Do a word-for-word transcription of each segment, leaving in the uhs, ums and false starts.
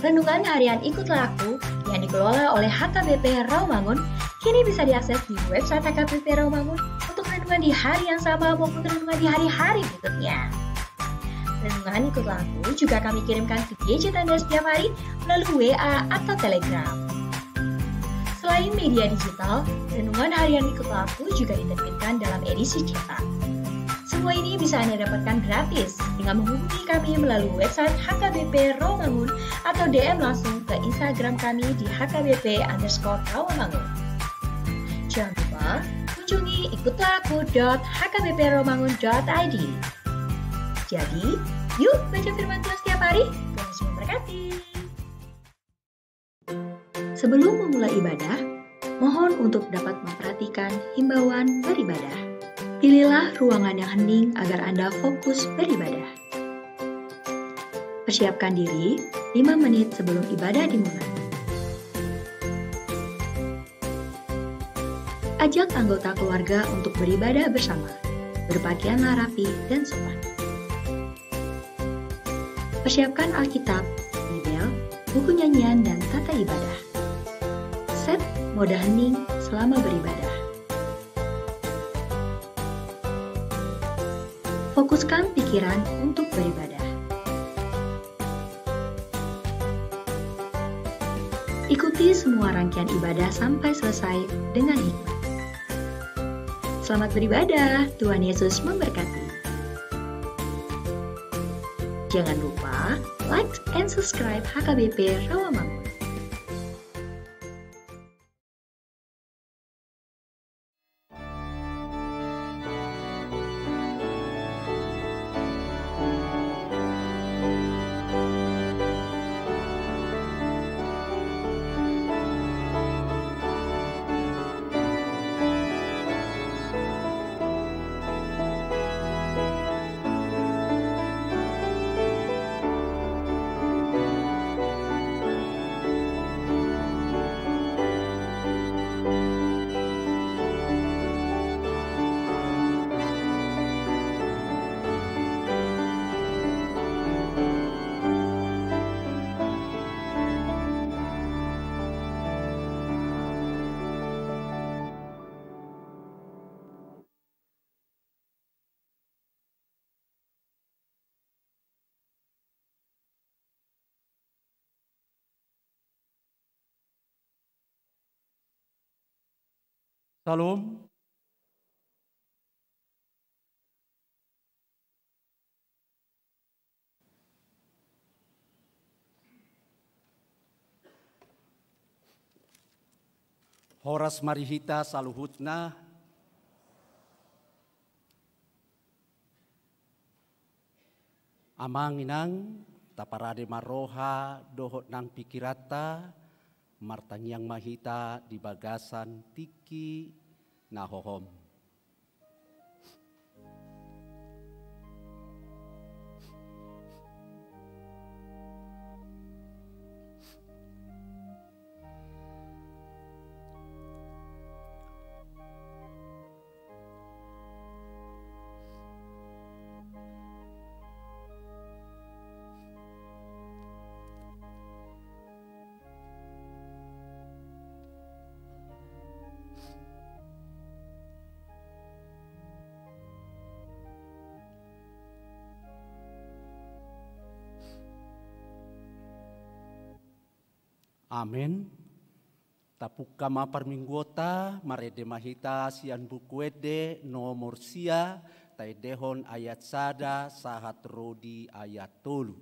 Renungan harian Ikutlah Aku yang dikelola oleh H K B P Rawamangun kini bisa diakses di website H K B P Rawamangun untuk renungan di hari yang sama maupun renungan di hari-hari berikutnya. Renungan Ikutlah Aku juga kami kirimkan ke gadget Anda setiap hari melalui W A atau Telegram. Selain media digital, renungan harian Ikutlah Aku juga diterbitkan dalam edisi cetak. Semua ini bisa Anda dapatkan gratis dengan menghubungi kami melalui website H K B P Rawamangun atau D M langsung ke Instagram kami di H K B P underscore Rawamangun. Jangan lupa kunjungi ikutlah aku dot H K B P rawamangun dot I D. Jadi, yuk baca firman Tuhan setiap hari. Tuhan Yesus memberkati. Sebelum memulai ibadah, mohon untuk dapat memperhatikan himbauan beribadah. Pilihlah ruangan yang hening agar Anda fokus beribadah. Persiapkan diri lima menit sebelum ibadah dimulai. Ajak anggota keluarga untuk beribadah bersama. Berpakaianlah rapi dan sopan. Persiapkan Alkitab, Bibel, buku nyanyian, dan tata ibadah. Set mode hening selama beribadah. Fokuskan pikiran untuk beribadah. Ikuti semua rangkaian ibadah sampai selesai dengan hikmat. Selamat beribadah, Tuhan Yesus memberkati. Jangan lupa like and subscribe H K B P Rawamangun. Syalom. Horas ma di hita saluhutna. Amang inang, taparade ma roha dohot nang pikiranta, martangiang ma hita di bagasan tingki na hohom. Amen. Tapungka ma parmingguonta, marende ma hita sian Buku Ende nomor sia, taendehon ayat sada sahat ro di ayat tolu.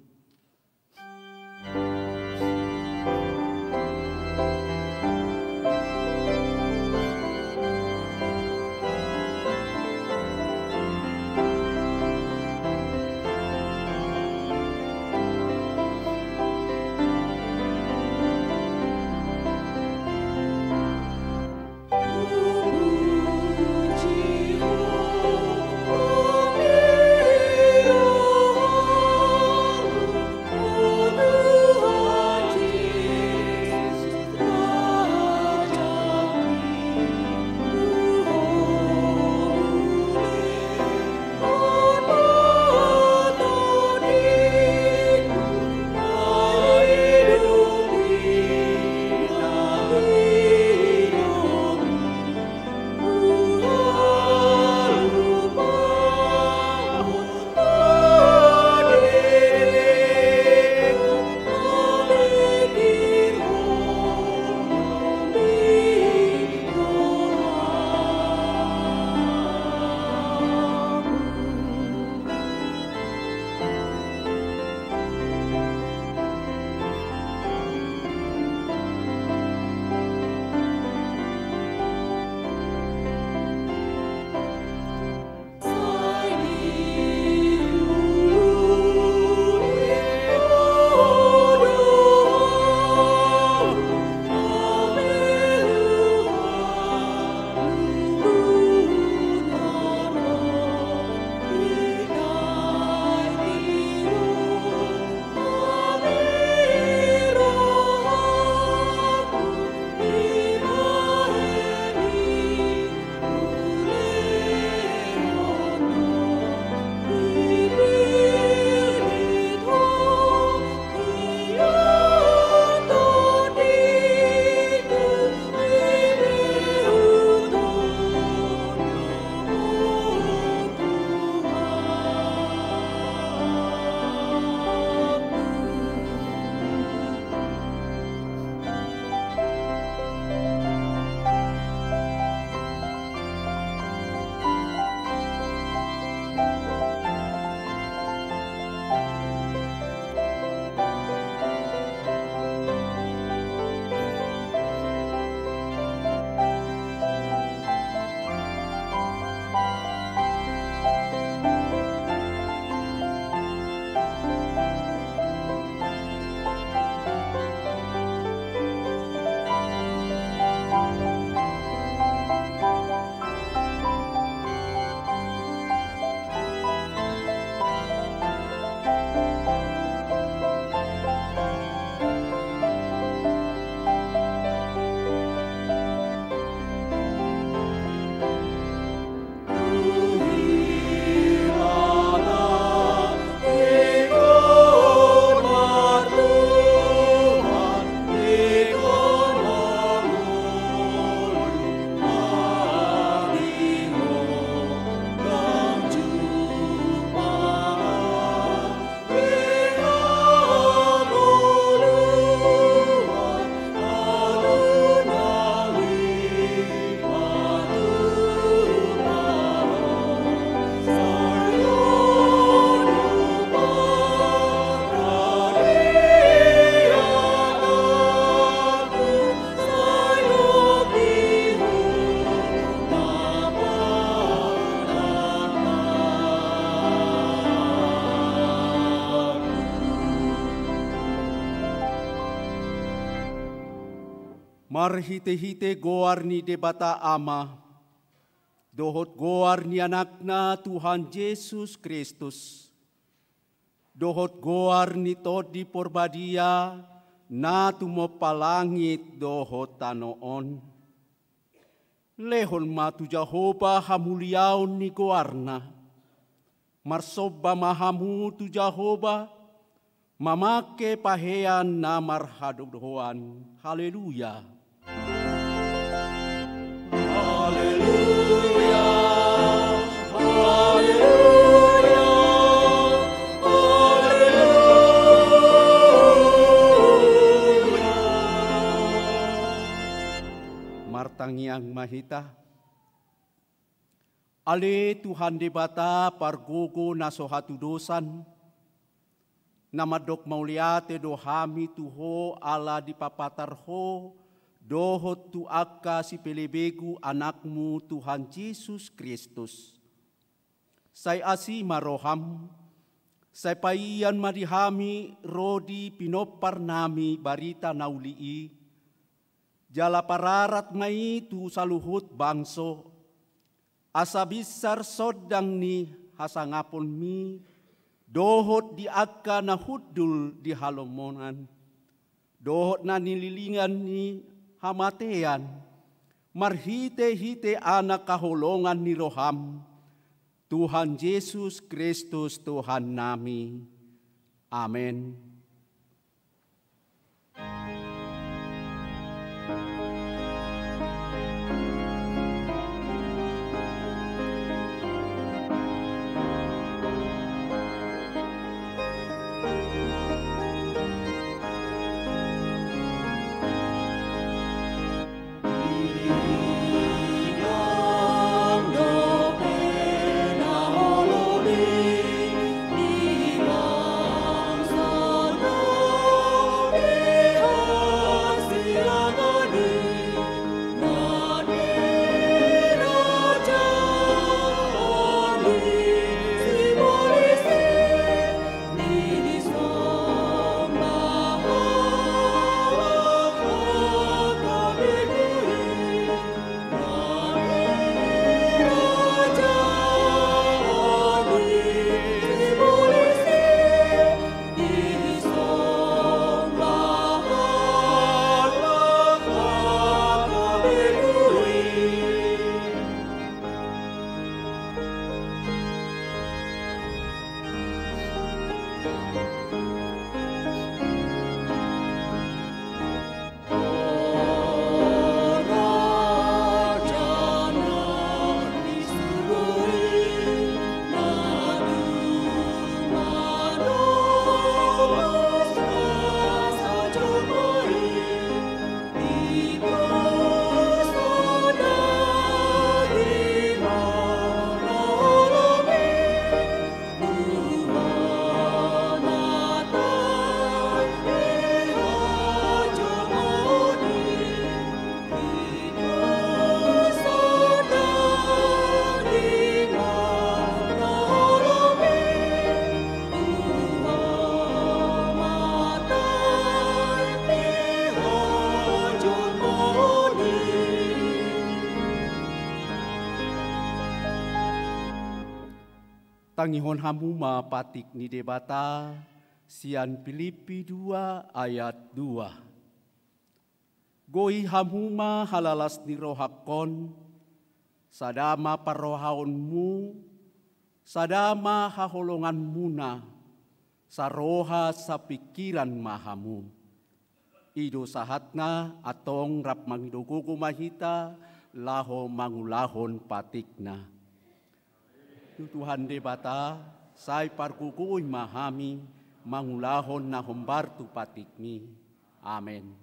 Marhite-hite goar ni Debata Ama, dohot goar ni Anakna Tuhan Jesus Kristus, dohot goar ni Tondi Porbadia na tumompa langit dohot tano on. Lehon ma tu Jahowa hamuliaon ni goarna. Marsomba ma hamu tu Jahowa, mamangke pahean na marhadohoan. Haleluya. Haleluya. Haleluya. Haleluya. Martangiang ma hita. Ale Tuhan Debata pargogo na so hatudosan, na mandok mauliate do hami tu Ho ala dipapatar Ho dohot tu angka sipelebegu Anakmu Tuhan Jesus Kristus. Sai asi ma roham, sai paian ma di hami ro di pinomparnami barita na uli i, jala pararat ma i tu saluhut bangso, asa binsar sondang ni hasangaponmi, dohot di angka na hundul di halomonan, dohot na nililingan ni hamatean, marhite-hite Anak haholongan ni roham, Tuhan Jesus Kristus Tuhannami. Amen. Tangihon hamu ma patik ni Debata sian Pilippi dua ayat dua. Goi hamu ma halalas ni rohangkon, sada ma parrohaonmu, sada ma haholonganmuna, saroha sapingkiran ma hamu. I do sahatna, antong rap mangido gogo ma hita laho mangulahon patikna. Tu Tuhan Debata, sai pargogoi ma hami mangulahon na hombar tu patikmi. Amen.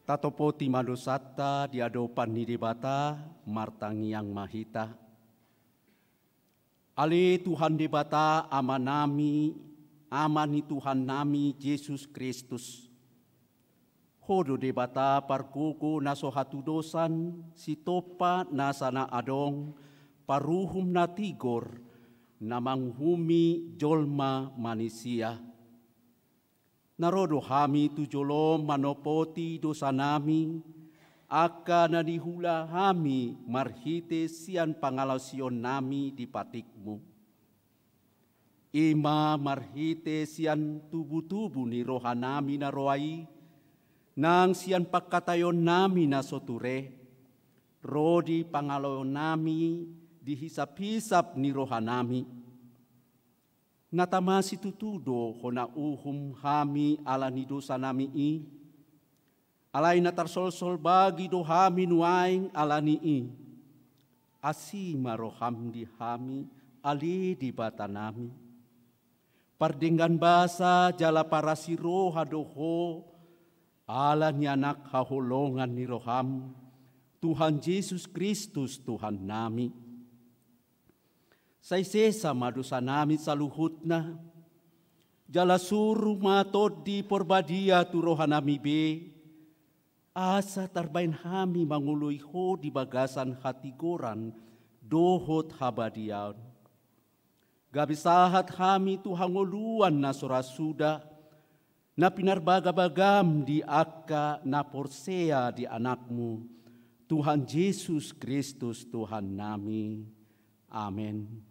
Tatopoti ma dosanta di adopan ni Debata, martangiang ma hita. Ale Tuhan Debata, Amanami, Ama ni Tuhannami Jesus Kristus. Ho do Debata pargogo na so hatudosan, sitompa nasa na adong, paruhum na tigor, na manguhumi jolma manisia. Na ro do hami tu jolom manopoti dosanami, angka na nihula hami marhite sian pangalaosionnami di patikmu. I ma marhite sian tubutubu ni rohanami na roa i, nang sian pangkataionnami na so ture, ro di pangalaonami di hisaphisap ni rohanami. Na tama situtu do hona uhum hami ala ni dosanami i, alai na tarsolsol bagi do hami nuaeng ala ni i. Asi ma roham di hami, ale Debatanami. Pardenggan basa jala parasi roha do ho, ala ni Anak haholongan ni roham, Tuhan Jesus Kristus Tuhannami. Sai sesa ma dosanami saluhutna, jala suru ma Tondi Porbadia tu rohanami be, asa tarbaen hami mangoloi ho di bagasan hatigoran dohot habadiaon. Gabe sahat hami tu hangoluan na so ra suda, na pinarbagabagam di angka na porsea di Anakmu, Tuhan Jesus Kristus Tuhannami. Amen.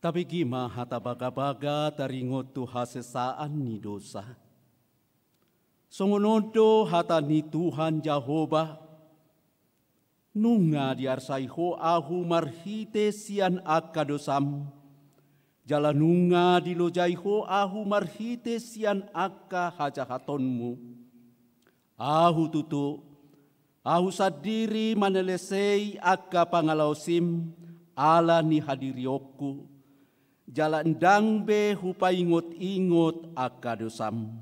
Tabege ma hata bagabaga taringot tu hasesaan ni dosa. Songon on do hata ni Tuhan Jahowa: Nunga diarsai ho ahu marhite sian angka dosam, jala nunga dilojai ho ahu marhite sian angka hajahatonmu. Ahu tutu, ahu sandiri manalesei angka pangalaosim ala ni hadirionku, jala ndang be hupaingotingot angka dosam.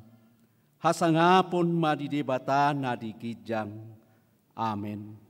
Hasangapon ma di Debata na di ginjang. Amen.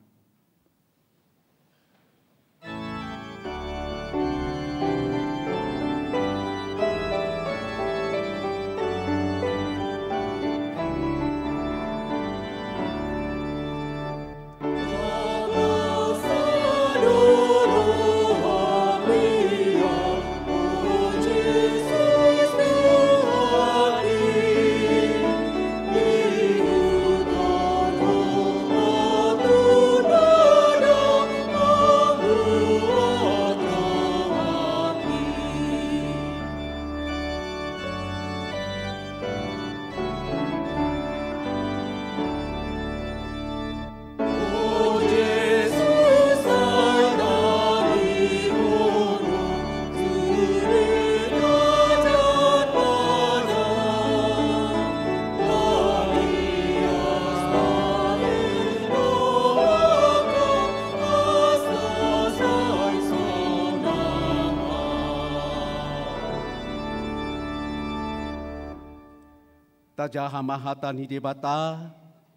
Tajaha ma hata ni Debata,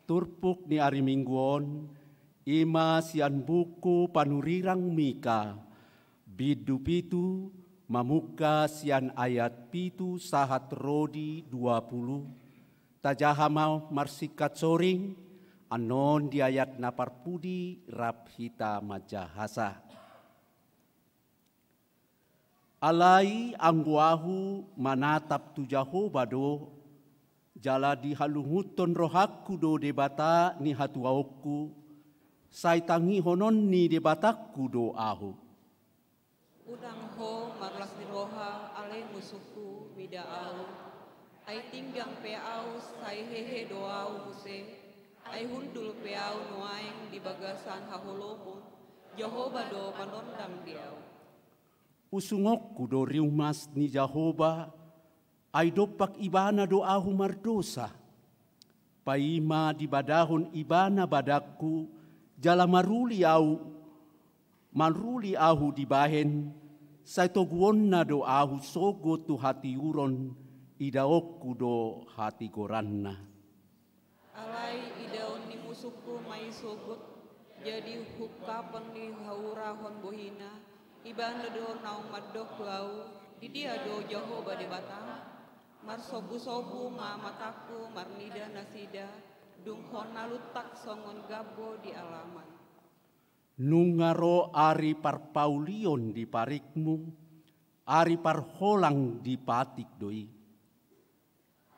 turpuk ni ari Minggu on, i ma sian buku Panurirang Mika, bindu pitu, Mamungka sian ayat pitu sahat ro di dua pulu, tajaha ma marsingkat soring, annon di ayat na parpudi rap hita manjahasa. Alai anggo ahu manatap tu Jahowa do, jala dihalungunhon rohangku do Debata ni hatuaonku, sai tangihonon ni Debatangku do ahu. Unang ho marlas ni roha ale musungku mida ahu. Ai tinggang pe ahu sai hehe do ahu muse. Ai hundul pe ahu nuaeng di bagasan haholomon, Jahowa do panondang di ahu. Usungonku do riumas ni Jahowa, ai dompak Ibana do ahu mardosa. Paima dibadahon Ibana badangku, jala maruli ahu, maruli ahu dibahen, sai toguonna do ahu sogot tu hatiuron, idaonku do hatigoranna. Alai idaon ni musungku ma i sogot, jadi ungkapon ni haurahon bohina, Ibana do naung mandok tu ahu, di dia do Jahowa Debata? Marsombusobu ma matangku marnida nasida, dung hona luntak songon gambo di alaman. Nunga ro ari parpaulion di parikmu, ari parholang di patik do i.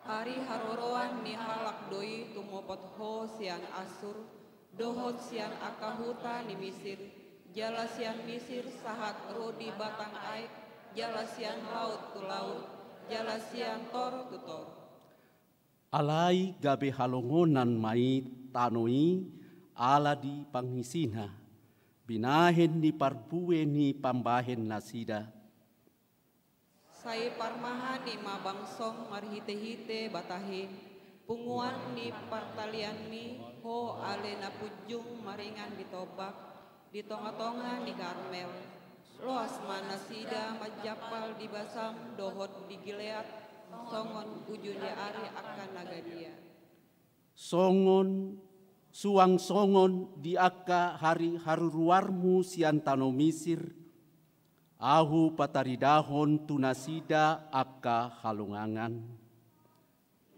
Ari haroroan ni halak do i tumopot ho sian Assur, dohot sian angka huta ni Misir, jala sian Misir sahat ro di batang aek, jala sian laut tu laut, jala sian tor tu tor. Alai gabe halongonan ma i tano i ala di pangisina, binahen ni parbue ni pambahen nasida. Sai parmahani ma bangsong marhitehite batahi, punguan ni partalianmi ho ale na punjung maringan di tombak, di tongatonga ni Karmel. Loas ma nasida manjampal di Basan dohot di Gilead, songon uju ni ari angka na gadia. Songon, suang songon di angka hari haruruarmu sian tano Misir, ahu pataridahon tu nasida angka halongangan.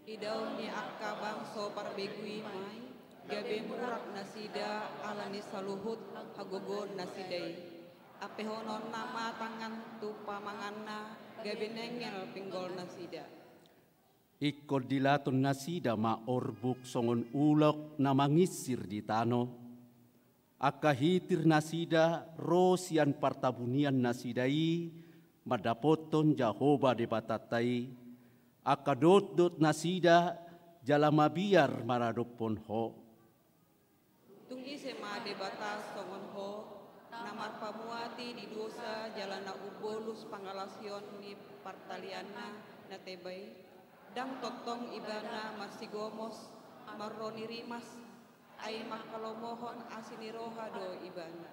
Idaon ni angka bangso parbegu i ma i, gabe murak nasida ala ni saluhut hagogoon nasida i. Ampehononna ma tangan tu pamanganna, gabe nengel pinggol nasida. Ingkon dilaton nasida ma orbuk songon ulok na manginsir di tano. Angka hitir nasida ro sian partabunian nasida i mandapothon Jahowa Debatanta i, angka dotdot nasida jala mabiar maradophon ho. Tung ise ma Debata songon ho, na marpamuati di dosa jala na umbolus pangalaosion ni partalianna na teba i? Ndang tongtong Ibana marsigomos, marro ni rimas, ai manghalomohon asi ni roha do Ibana.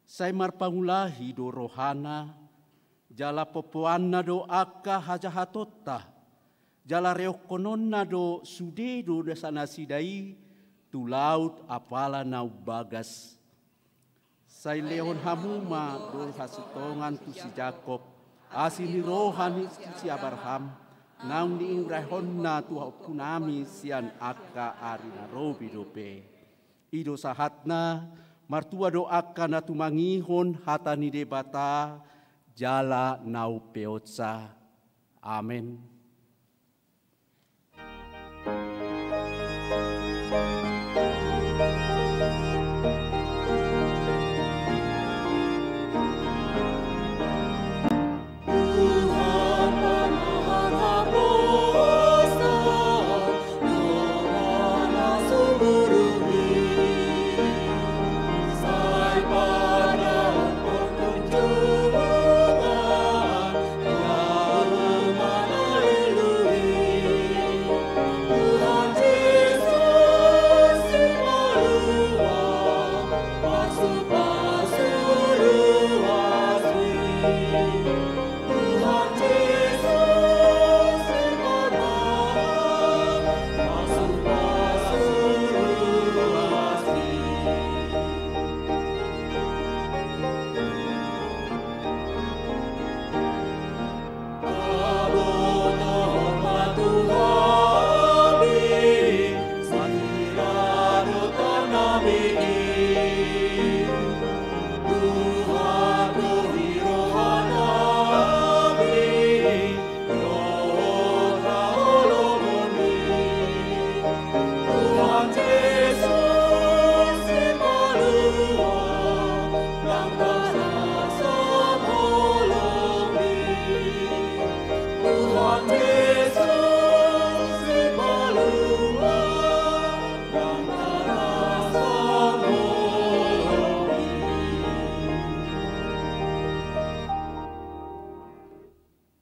Sai marpangulahi do rohana, jala pompoanna do angka hajahatonta, jala reongkononna do sude do dosanasida i tu laut apala na umbagas. Sai lehon hamu ma do hasintongan tu si Jakob, asi ni roha ni si Abraham, naung niurahonna tu ompunami sian angka ari na robi dope. I do sahatna, martua do angka na tumangihon hata ni Debata, jala na umpeopsa. Amen.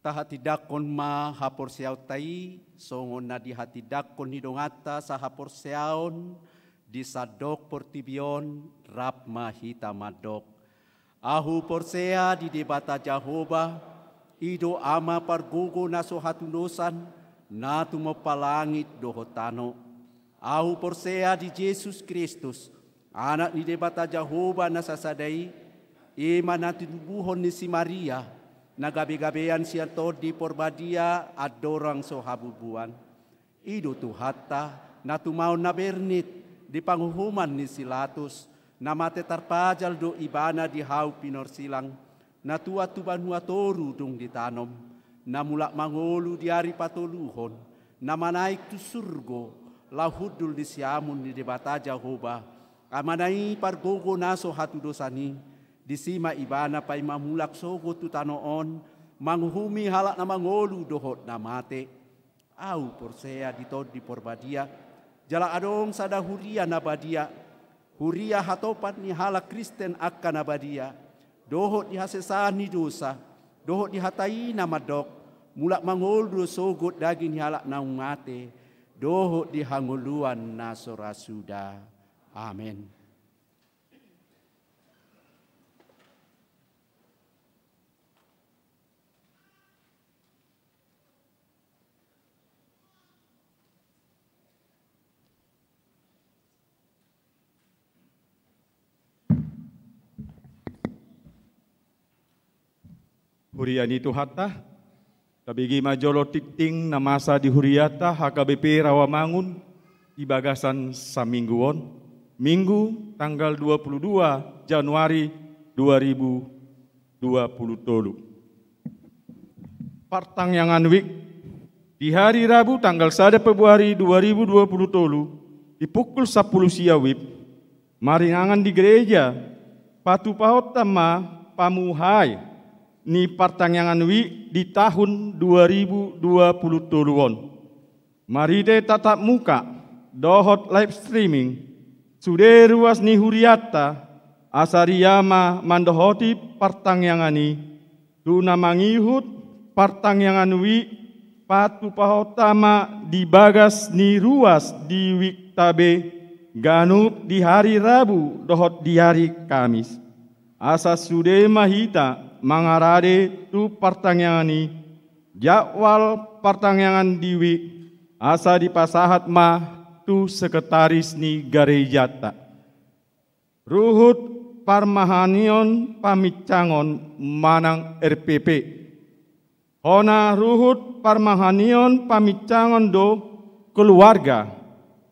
Tahatindangkon ma haporseaonta i, songon na dihatindangkon ni donganta sahaporseaon di sandok portibi on, rap ma hita mandok. Ahu porsea di Debata Jahowa, i do Ama pargogo na so hatudosan, na tumompa langit dohot tano. Ahu porsea di Jesus Kristus, Anak ni Debata Jahowa na sasada i, i ma na tinubuhon ni si Maria, na gabegabean sian Tondi Porbadia andorang so habubuan. I do Tuhanta, na tumaon na bernit di panguhuman ni si Latus, na mate tarpajal do Ibana di hau pinorsilang, na tuat tu banua toru dung ditanom, na mulak mangolu di ari patoluhon, na manaek tu surgo, laho hundul di siamun ni Debata Jahowa, Amana i pargogo na so hatudosan i, disi ma Ibana paima mulak sogot tu tano on, manguhumi halak na mangolu dohot na mate. Ahu porsea di Tondi Porbadia, jala adong sada huria na badia, huria hatopan ni halak Kristen angka na badia, dohot di hasesaan ni dosa, dohot di hata i na mandok, mulak mangolu do sogot daging ni halak naung mate, dohot di hangoluan na so ra suda. Amen. Huria ni Tuhanta, tabege ma jolo tingting na masa di huriata H K B P Rawamangun di bagasan saminggu on, Minggu tanggal dua puluh dua Januari dua ribu dua puluh tolu. Partangiangan WIB. Di hari Rabu tanggal sada Februari dua ribu dua puluh tolu, di pukul sampulu sia WIB, maringanan di gereja, patupahonta ma pamuhai ni partangiangan WIB di tahun dua ribu dua puluh tolu on. Marhite tatap muka dohot live streaming, sude ruas ni hurianta, asa ria ma mandohoti partangiangan i, tu na mangihut partangiangan WIB, patupahonta ma di bagas ni ruas di WIB ta be, ganup di hari Rabu dohot di hari Kamis. Asa sude ma hita mangarade tu partangiangan i, jadwal partangiangan di WIB, asa dipasahat ma tu sekretaris ni garejanta. Ruhut parmahanion pamincangon manang R P P. Hona ruhut parmahanion pamincangon do keluarga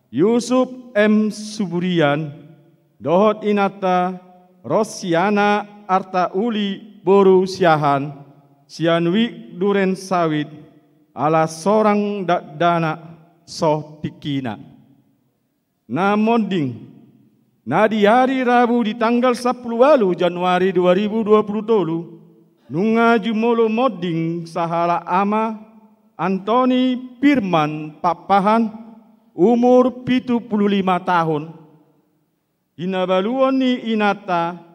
Yusuf M Suburian dohot inanta Rosiana Artauli boru Siahaan, sian WIB Duren Sawit, ala sorang dakdanak so tingkina. Na monding, na di ari Rabu di tanggal sampulu ualu Januari dua ribu dua puluh tolu, nunga jumolo monding sahalak ama, Antoni Firman Pakpahan, umur pitu pulu lima taon. Hinabaluon ni inanta,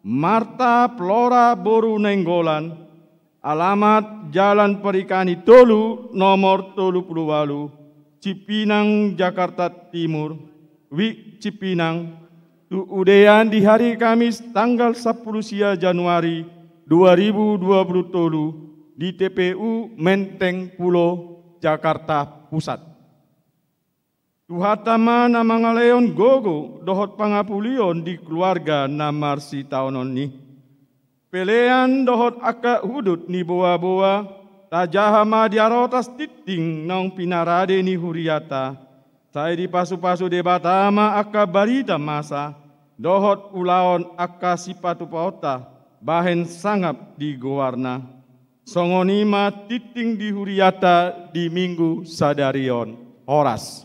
Marta Flora boru Nainggolan, alamat Jalan Parikani tolu, nomor tolu pulu ualu, Cipinang, Jakarta Timur, WIB Cipinang, tu udean di hari Kamis tanggal sampulu sia Januari dua ribu dua puluh tolu di T P U Menteng Pulo, Jakarta Pusat. Tuhanta ma na mangalehon gogo dohot pangapulion di keluarga na marsitaonon i. Pelean dohot angka udut ni boaboa, tajaha ma di arotas tingting naung pinarade ni huriata, sai dipasupasu Debata ma angka barita masa dohot ulaon angka sipatupaonta bahen sangap di goarna. Songon i ma tingting di huriata di Minggu sadari on. Horas.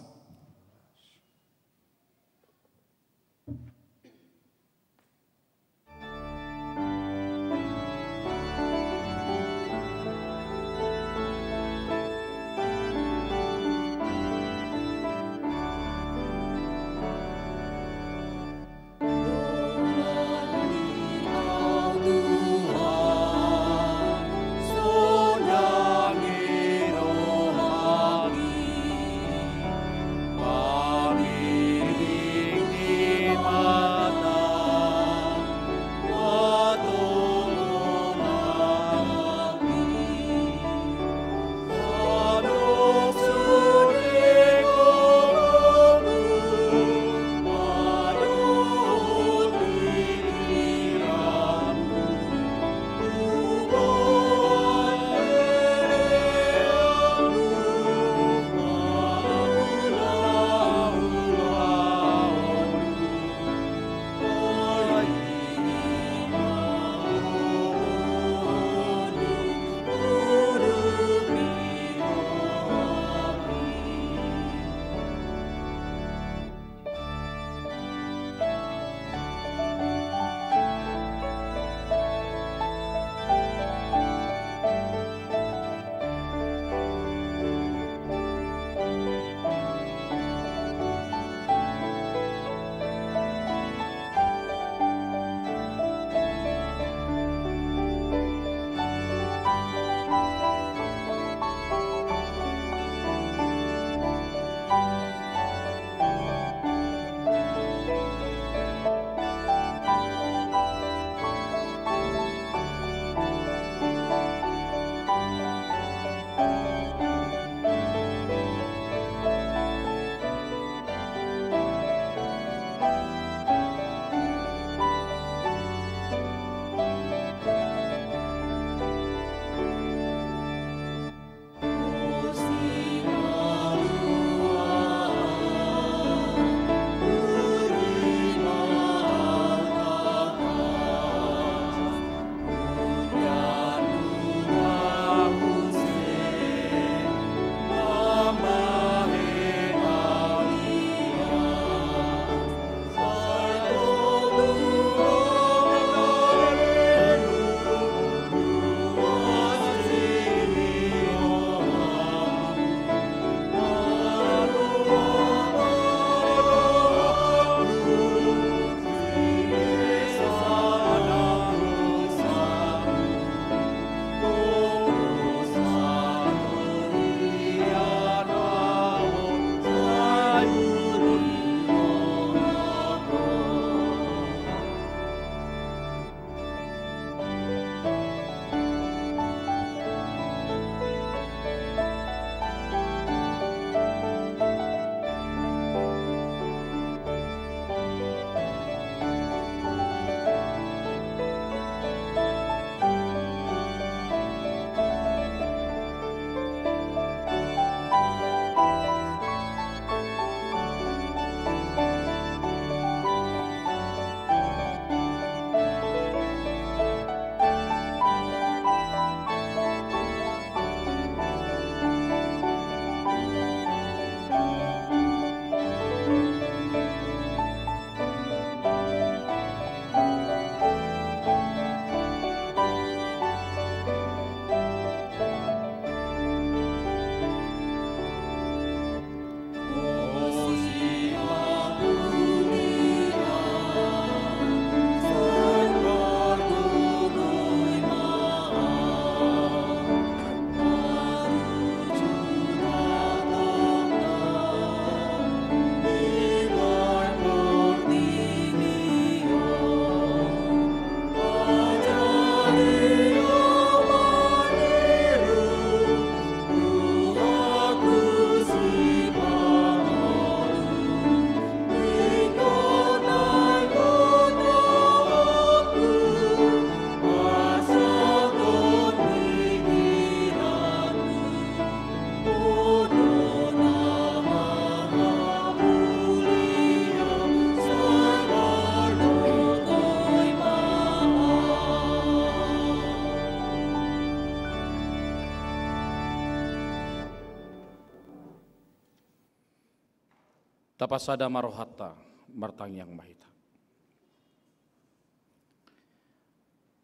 Tapasada ma rohanta, martangiang ma hita.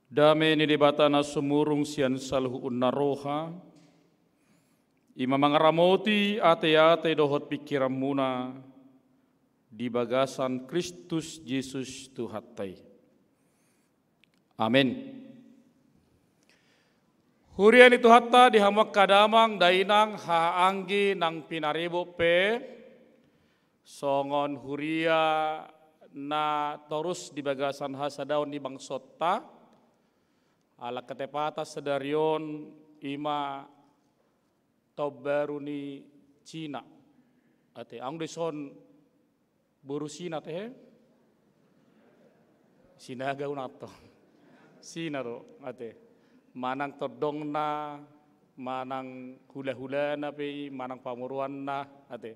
Dame ni Debata na sumurung sian saluhutna roha, i ma mangaramoti ateate dohot pingkiranmuna di bagasan Kristus Jesus Tuhanta i. Amen. Huria ni Tuhanta, di hamu angka damang dainang, haha anggi nang pinaribot pe, songon huria na torus di bagasan hasadaon ni bangsonta, ala ketepatan sadari on i ma taon baru ni Cina. Ate, adong do dison boru Sina, ate, he? Sinaga unang to. Sina do, ate. Manang tondongna, manang hulahulana pe i, manang pamoruanna, ate.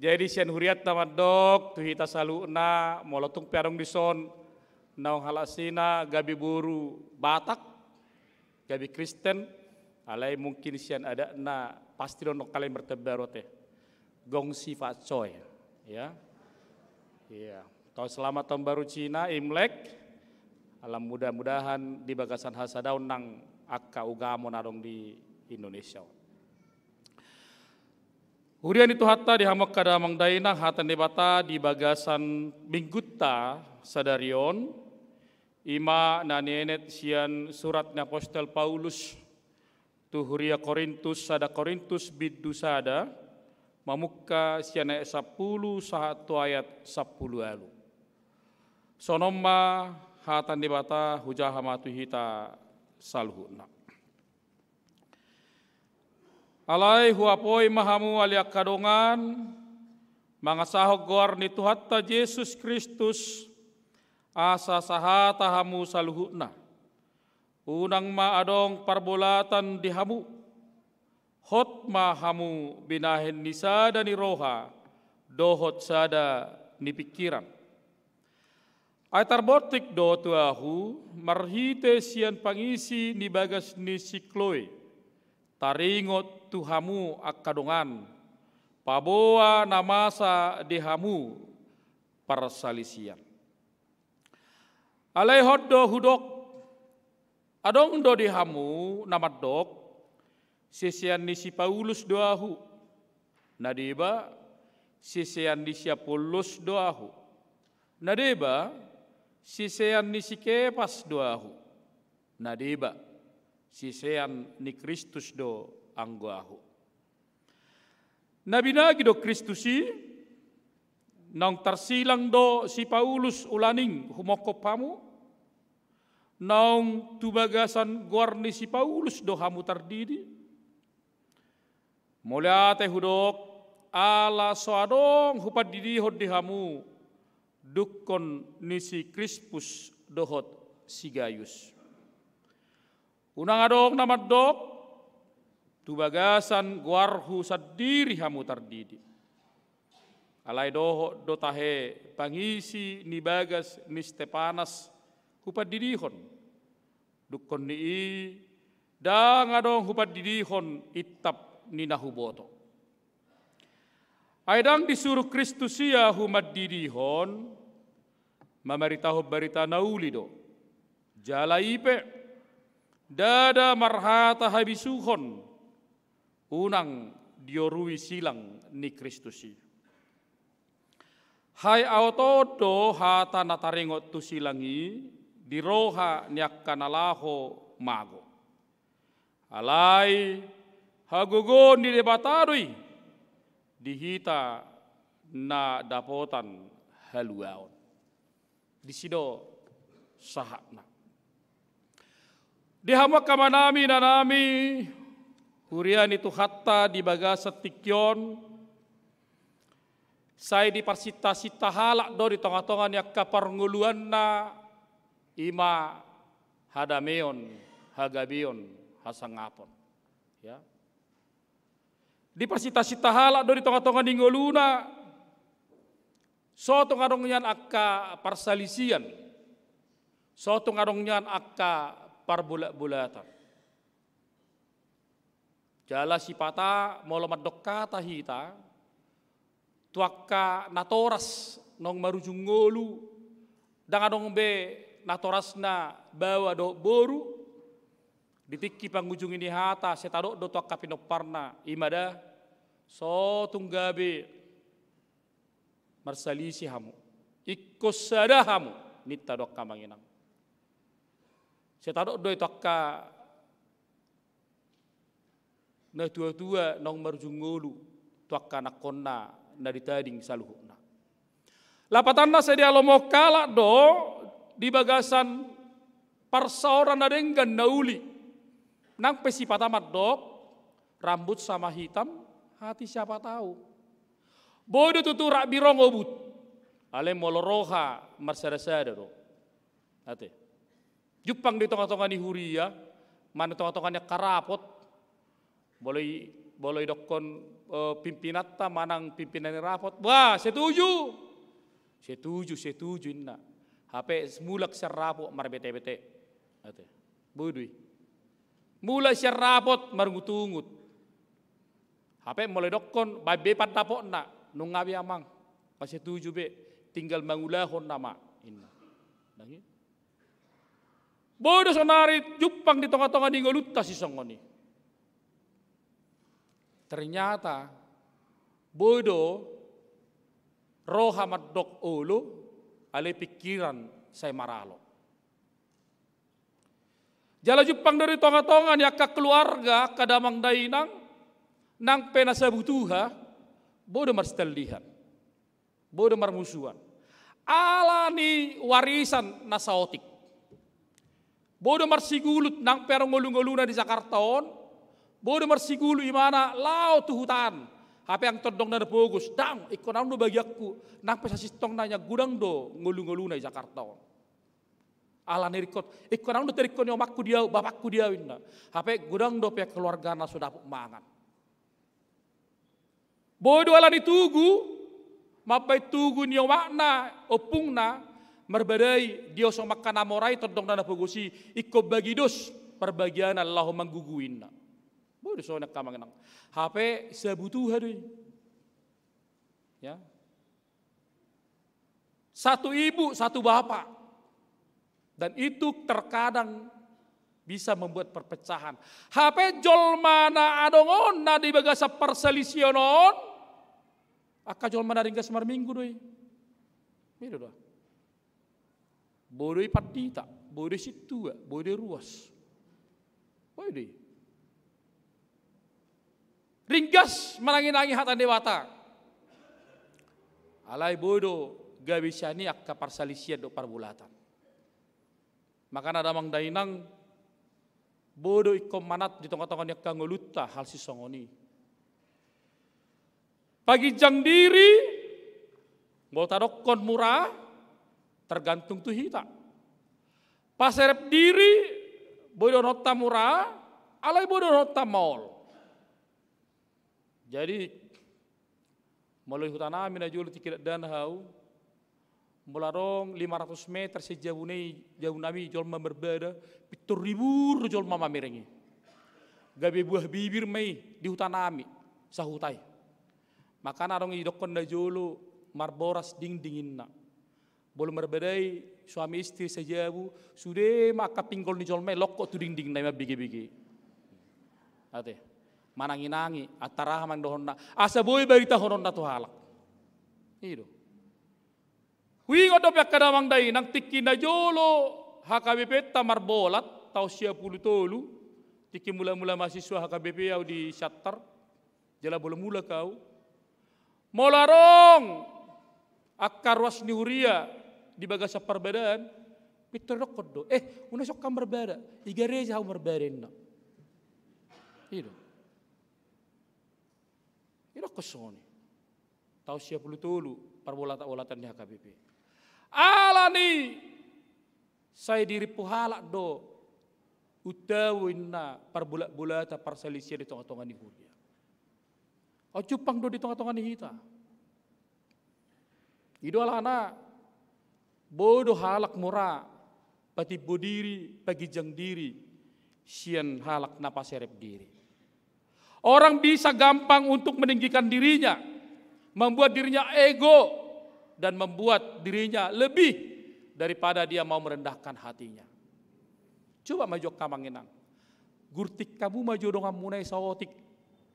Jadi sian hurianta mandok tu hita saluhutna, molo tung pe adong dison naung halak Sina gabe boru Batak, gabe Kristen, alai mungkin sian adatna pasti do nongkalai martaon baru, ate. Gong si Pak Coy, ya. Iya. Taon selamat taon baru Cina, Imlek. Ala mudah-mudahan di bagasan hasadaon nang angka ugamo na adong di Indonesia on. Huria ni Tuhanta, di hamu angka damang dainang, hata ni Debata di bagasan minggunta sadari on, i ma na nienet sian surat ni apostel Paulus tu huria Korintus, sada Korintus bindu sada, mamungka sian ayat sampulu sahat tu ayat sampulu ualu. Songon on ma hata ni Debata, hujaha ma tu hita saluhutna. Alai huapoi ma hamu ale angka dongan, mangasahon goar ni Tuhanta Jesus Kristus, asa sahata hamu saluhutna. Unang ma adong parbolatan di hamu. Hot ma hamu binahen ni sada ni roha dohot sada ni pingkiran. Ai tarbontik do tu ahu marhite sian pangisi ni bagas ni si Kloe, taringot tu hamu angka dongan, paboa na masa di hamu parsalisian. Alai hot do hudok, adong do di hamu na mandok, sisean ni si Paulus do ahu. Na deba, sisean ni si Apollos do ahu. Na deba, sisean ni si Kepas do ahu. Na deba, sisean ni Kristus do anggo ahu. Na binagi do Kristus i, naung tarsilang do si Paulus ulaning humongkop hamu, naung tu bagasan goar ni si Paulus do hamu tardidi. Mauliate hudok, ala so adong hupandidihon di hamu dungkon ni si Krispus dohot si Gayus. Unang adong na mandok, tu bagasan goarhu sandiri hamu tardidi. Alai dohot do tahe pangisi ni bagas ni Stepanas hupandidihon. Dungkon ni i, ndang adong hupandidihon intap ni na huboto. Ai ndang disuru Kristus i ahu mandidihon, mamaritahon barita na uli do. Jala i pe, ndada marhata habisuhon, unang diorui silang ni Kristus i. Haeaotoon do hata na taringot tu silang i di roha ni angka na laho mago. Alai hagogoon ni Debata do i di hita na dapotan haluaon. Disi do sahatna. Di hamu angka amanami, inanami, huria ni Tuhanta di bagasan tingki on, sai diparsintasinta halak do di tongatonga ni angka parngoluanna, i ma hadameon, hagabeon, hasangapon. Ya. Diparsintasinta halak do di tongatonga ni ngoluna, so tung adong nian angka parsalisian, so tung adong nian angka parbolatbolatan. Jala sipata molo mandok hata hita, tu angka natoras naung marujung ngolu, ndang adong be natorasna baoa dohot boru, di tingki pangujungi ni hata sai tadok do tu angka pinomparna, i ma da, so tung gabe marsalisi hamu, ingkon sada hamu, ninta do angka amang inang. Sai tadok do i tu angka natuatua naung marujung ngolu tu angka anakkonna na ditading saluhutna. Lapatanna sai dialomohon halak do di bagasan parsaoran na denggan na uli. Nang pe sipata mandok, rambut sama hitam, hati siapa tahu. Boi do tutu rap birong obut, alai molo roha marsadasada do. Ate. Jumpang di tongatonga ni huria, manang tongatonga ni angka rapot, molo i, molo idokkon, eh, pimpinanta manang pimpinan ni rapot. Wah, setuju. Setuju, setuju inna. Hape mulak sian rapot marbetebete. Ate. Boi do i. Mulak sian rapot marungutungut. Hape molo idokkon baen be pandapotna, nunga be amang. Nunga setuju be, tinggal mangulahon nama inna. Nang i. Boi do sonari jumpang di tongatonga ni ngolunta sisongon i. Ternyata boi do roha mandok olo, alai pingkiran sai maralo. Jala jumpang do di tongatonga ni angka keluarga, angka damang dainang, nang pe na sabutuha, boi do marsitallihan. Boi do marmusuan. Ala ni warisan na saotik. Boi do marsigulut nang pe adong ngolungoluna di Jakarta on. Boi do marsigulut imana laho tu huta an. Hape angka tondongna na pogos, ndang, ingkon adong do bagianku. Nang pe sasintongna, godang do ngolungoluna di Jakarta on. Ala ni ringkot, ingkon adong do ringkot ni omakku di ahu, bapakku di ahu inna. Hape godang dope keluargana so dapot mangan. Boi do ala ni tugu, mambahen tugu ni omakna, ompungna, marbadai diosong angka na mora i, tondongna na pogos i, ingkon bagi dos parbagianan laho manggugu inna. Boi do songon i angka amang inang. Hape sabutuha do i. Ya. Satu ibu, satu bapak. Dan itu terkadang bisa membuat perpecahan. Hape jolma na adong on na di bagasan parsalisian on, angka jolma na ringgas marminggu do i. I do da. Boi do i pandita, boi do i sintua, boi do i ruas. Boi do i. Ringgas mananginangi hata ni Debata. Alai boi do gabe sian i angka parsalisian dohot parbolatan. Makana damang dainang, boi do ingkon manat di tongatonga ni angka ngolunta hal sisongon i. Paginjang diri, molo tadokkon mura, tergantung tu hita. Paserep diri, boi dohononta mura, alai boi dohononta maol. Jadi, molo di huta nami na jolo tingki dakdanak ahu, molo adong lima ratus meter sian jabu nai, jabu nami jolma marbada, pintor ribur do jolma mamereng i. Gabe buah bibir ma i di huta nami, sahuta i. Makana adong idokkon na jolo marboras dingding inna. Molo marbada i suami istri sajabu, sude ma angka pinggol ni jolma i lokok tu dingding na i mambege-bege. Ate. Mananginangi, antara aha ma dohonna. Asa boi baritahononna tu halak. I do. Huingot dope angka damang dainang tingki na jolo H K B P-nta marbolat, taon sia pulu tolu, tingki mula-mula mahasiswa H K B P ahu di Siantar, jala molo mulak ahu. Molo adong angka ruas ni huria di bagasan parbadaan, pintor dokkon do, "Eh, unang sian ho marbada, i gareja ahu marbada," inna. I do. Idokkon songon i. Taon sia pulu tolu parbolatan-bolatan ni H K B P. Ala ni sai dirimpu halak do, untabu inna parbolat-bolatan parsalisian di tongatonga ni huria. On jumpang do di tongatonga ni hita. I do alana, boi do halak mura patimbo diri, paginjang diri, sian halak na paserep diri. Orang bisa gampang untuk meninggikan dirinya, membuat dirinya ego, dan membuat dirinya lebih daripada dia mau merendahkan hatinya. Coba ma jo angka amang inang. Gurtik hamu ma jo donganmuna i saotik.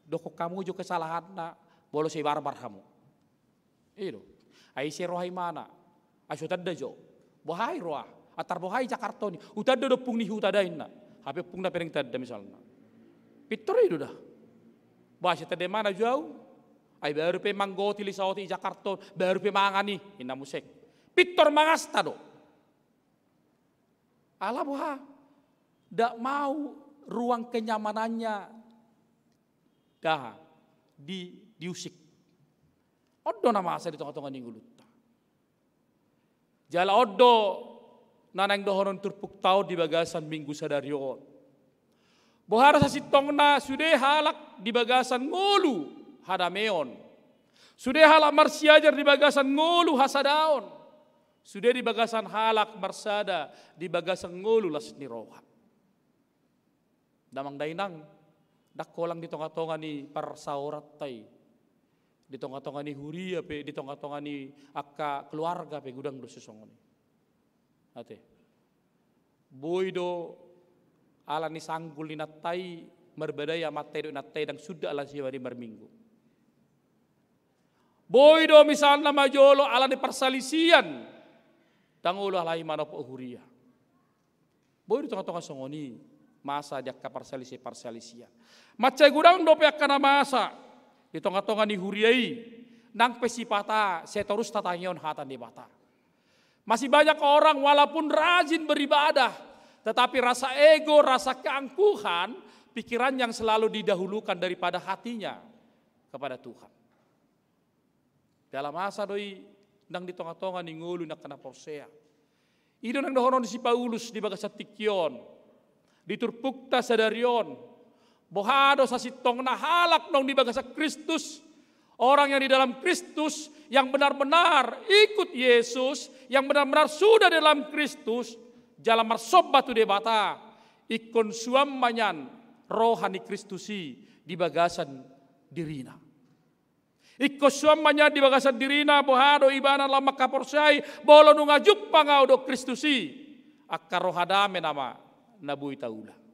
Dokkon hamu jo kesalahanna, molo so ibarbar hamu. I do. Ai ise roha imana. Ai so tanda jo. Boha i roha. Antar boha i Jakarta on i. Hutanda do ompung ni huta da inna. Hape ompungna pe naeng tanda misalna. Pintor i do da. Boha, ise tanda imana jo au. Ai baru pe manggotil i saotik i Jakarta on. Baru pe mangan i. Inna muse. Pintor mangasta do. Ala boha? Ndak mau ruang kenyamanannya daha di, diusik. On do na masa di tonga-tonga ni ngolunta. Jala on do na naeng dohonon turpukta on di bagasan minggu sadari on. Boha do sasintongna sude halak di bagasan ngolu hadameon. Sude halak marsiajar di bagasan ngolu hasadaon. Sude di bagasan halak marsada di bagasan ngolu las ni roha. Damang dainang, ndang holan di tonga-tonga ni parsaoranta i, di tonga-tonga ni huria pe, di tonga-tonga ni angka keluarga pe, godang do sisongon i. Ate. Boi do ala ni sanggul ni inanta i marbadai amanta i dohot inanta i, ndang suda ala sian i marminggu. Boi do misalna ma jolo ala ni parsalisian, ndang olo ala i manopot huria. Boi do tonga-tonga songon i masa di angka parsalisi-parsalisian. Mansai godang dope angka na masa di tonga-tonga ni huria i, nang pe sipata, sai torus tatangihon hata ni Debata. Masih banyak orang walaupun rajin beribadah, tetapi rasa ego, rasa keangkuhan, pikiran yang selalu didahulukan daripada hatinya kepada Tuhan. Jala masa do i nang di tonga-tonga ni ngolu ni angka na porsea. I do naeng dohonon si Paulus di bagasan tingki on, di turpukta sadari on. Boha do sasintongna halak naung di bagasan Kristus, orang yang di dalam Kristus, yang benar-benar ikut Yesus, yang benar-benar sudah di dalam Kristus, jala marsomba tu Debata, ingkon suan ma nian roha ni Kristus i di bagasan dirina. Ingkon suan ma nian di bagasan dirina, boha do ibana laho mangkaporseai, molo nunga jumpang au dohot Kristus i, angka roha dame nama na boi taula.